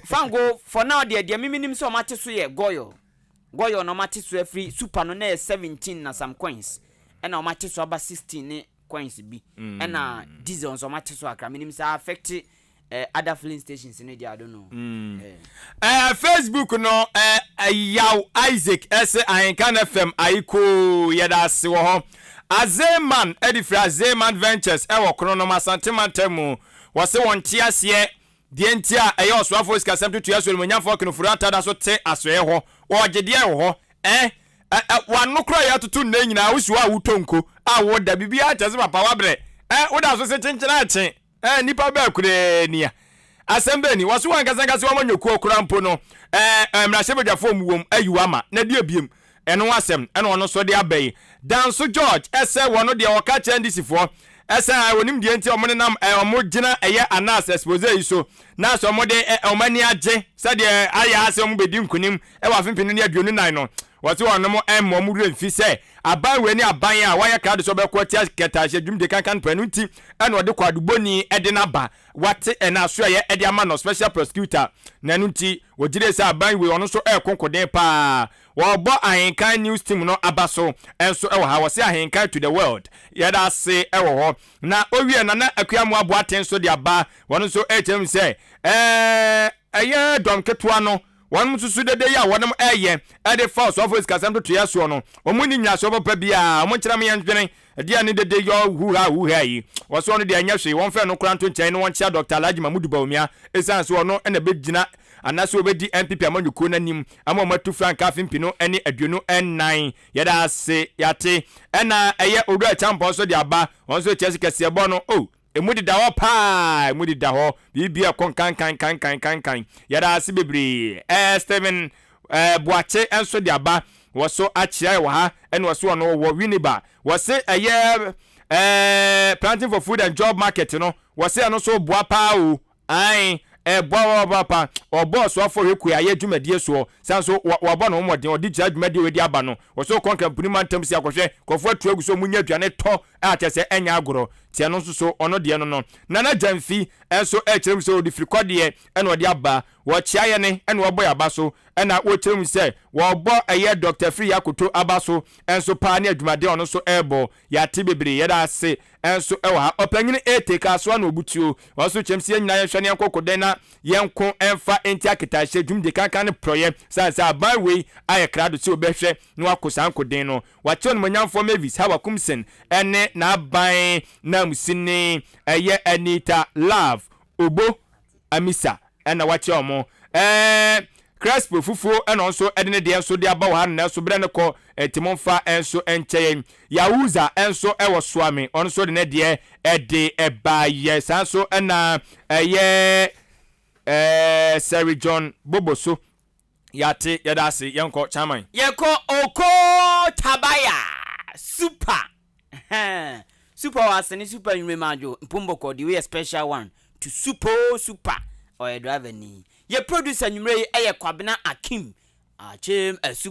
S2: Fango for now deɛ deɛ mimi nim sɛ ɔmate so yɛ goil. Goil na ɔmate so afiri super no na yɛ 17 na some coins ɛna ɔmate so aba 16 ne coins bi ɛna diesel nso ɔmate so akra menim sɛ affect other filling stations no deɛ, I don't know.
S1: Facebook no Yaw Isaac ɛse Ahenkan FM ayikoo, yɛda ase wɔ hɔ. Azeman ɛde firi Azeman Ventures ɛwɔ Kronom Asante mantam mu. Wɔse wɔn nte aseɛ deɛ nti a ɛyɛ ɔsoafoɔ sikasɛm totoeɛ so animuonyamfoɔ Ken Ofori-Atta da so te asoɛeɛ hɔ. Wɔgye deɛ wɔ hɔ eh eh w'ano koraa yɛatoto nnɛ nyinaa wosi hɔ a wotɔ nko a woda biribiara kyɛ sɛ papa wabrɛ eh woda so se kyenkyena akye. Ɛɛ, nnipa bɛɛ koraa ni a asɛm bɛn ni? Wɔso wɔn ankasa ankasa wɔn amanyɔkuo koraa mpo no, ɛɛ, mmarahyɛbadwafoɔ mu wɔm ayi wɔn ama. Na deɛ biem, ɛno ho asɛm ɛna ɔno nso de aba yi. Danso George ɛsɛ wɔn deɛ ɔka kyerɛ NDC foɔ ɛsɛ a wɔnim deɛ nti wɔn nenam ɛɛ wɔn gyina ɛyɛ Anas expose yi so na sɛ wɔn de ɛ wɔn ani agye sɛdeɛ ayɛ asɛ wɔn bɛdi nkunim ɛwɔ afe 2024 no. Wɔse wɔnom ɛmma wɔn werɛ mfi sɛ aban wei ne aban a wayɛ krado sɛ ɔbɛko atia kɛtɛasehyɛ dwumdie kankan paa, ɛno nti ɛna ɔde kwaadubɔni de no aba, wate ɛna asoɛeɛ de ama no, special prosecutor, na ɛno nti wɔgyedie sɛ aban wei ɔno nso ɛreko nkoden paa. Wɔrebɔ Ahenkan News Team no aba so nso wɔ ha, wɔse Ahenkan to the world, yɛda ase wɔ hɔ. Na owie Nana Akua Amoah Boateng nso de aba, wɔn nso ɛrekyerɛ mu sɛ ɛɛ ɛyɛ dɔm ketewa no, Wɔn nso so dede yi a wɔnom ɛyɛ de fa ɔsoafoɔ sikasɛm ntotoeɛ soɔ no, wɔn nni nyinasoɔ papa biara. Wɔn nkyerɛ mo yɛn dwene ɛdeɛn ne dede yɔ huha huha yi. Wɔse ɔno deɛ ɛnyɛ hwee, wɔmfa ɛno koraa nto nkyɛn na wɔnkyea Dɔkta Alhaji Mahmudu Bawumia ɛsiane sɛ ɔno na ɛbɛgyina anaasɛ ɔbɛdi NPP amanyɔkuo no anim ama wɔn atu frankaa afe 2024. Yɛda ase, yɛate. Ɛna ɛyɛ Owura Acheampong nso de aba, ɔno nso kyerɛ sɛ kɛseɛbɔ no, oh, Emu deda hɔ paa, emu deda hɔ. Biribi a ɛkɔ nkankan nkankan nkankan. Yɛda ase bebree. Ɛɛ Stephen ɛɛ Boakye nso de aba. Wɔso akyea wɔ ha ɛna ɔso ɔno wɔ Winneba. Wɔse ɛyɛ ɛɛ Planting for Food and Job Market no. Wɔse ɛno nso boa paa o. Ae, ɛboa papaapa. Ɔbɔ ɔsoafoɔ hwɛ kuayɛ dwumadie soɔ. San nso wabɔ ne ho mmɔden, ɔde gyina dwumadie wei de aba no. Wɔsɛ ɔkɔ Nkramponi mantam si akɔhwɛ nkurɔfoɔ atu agu sɛ wɔn nya aduane tɔ a kyerɛ sɛ ɛnyɛ agorɔ. Nti ɛno nso so ɔno deɛ no no. Nana Gyamfi nso ɛrekyerɛ mu sɛ ɔde firi kɔdeɛ ɛna ɔde aba. Wɔkyea yɛne ɛna wɔbɔ yɛn aba so. Ɛna wɔkyerɛ mu sɛ wɔbɔ ɛyɛ Doctor Afriyie Akoto aba so nso paa ne adwumaden a ɔno nso ɛrebɔ. Yɛate bebree. Yɛda ase nso wɔ ha. Ɔpanyin Ete kaa so ano obutuo. Wɔn nso kyɛm sɛ yɛn nyinaa yɛnhwɛ na yɛnkɔ koden na yɛnko mfa ntia ketahyɛ dwumdie kankan ne porɔeɛ sane sɛ aban wei ayɛ krado sɛ obɛhwɛ na wako saa nkoden no. Wakyɛ Onimuonyamfoɔ Mavis Hawa Kumsen ne n'aban nanmusini ɛyɛ Anita Love Obo Amisa na wakyɛ wɔn. Ɛɛ Crespo fufuo na ɔno nso de ne deɛ nso de aba wɔ ha no nanso berɛ no kɔ nti momfa nso nkyɛ yɛn. Yahuza nso wɔ Soame ɔno nso de ne deɛ de baeɛ. Saa nso na ɛyɛ ɛɛ Sir John Boboso. Yɛate, yɛda ase, yɛnkɔ, Chairman.
S2: Yɛkɔ Oko Tabaya Super Ɛhɛn Super wɔ asene super nwumere madwo mpombɔkɔ deɛ wei yɛ special one to super oo super ɔyɛ driver ni. Yɛ producer nwumere yi yɛ Kwabena Akim Akyem Asu.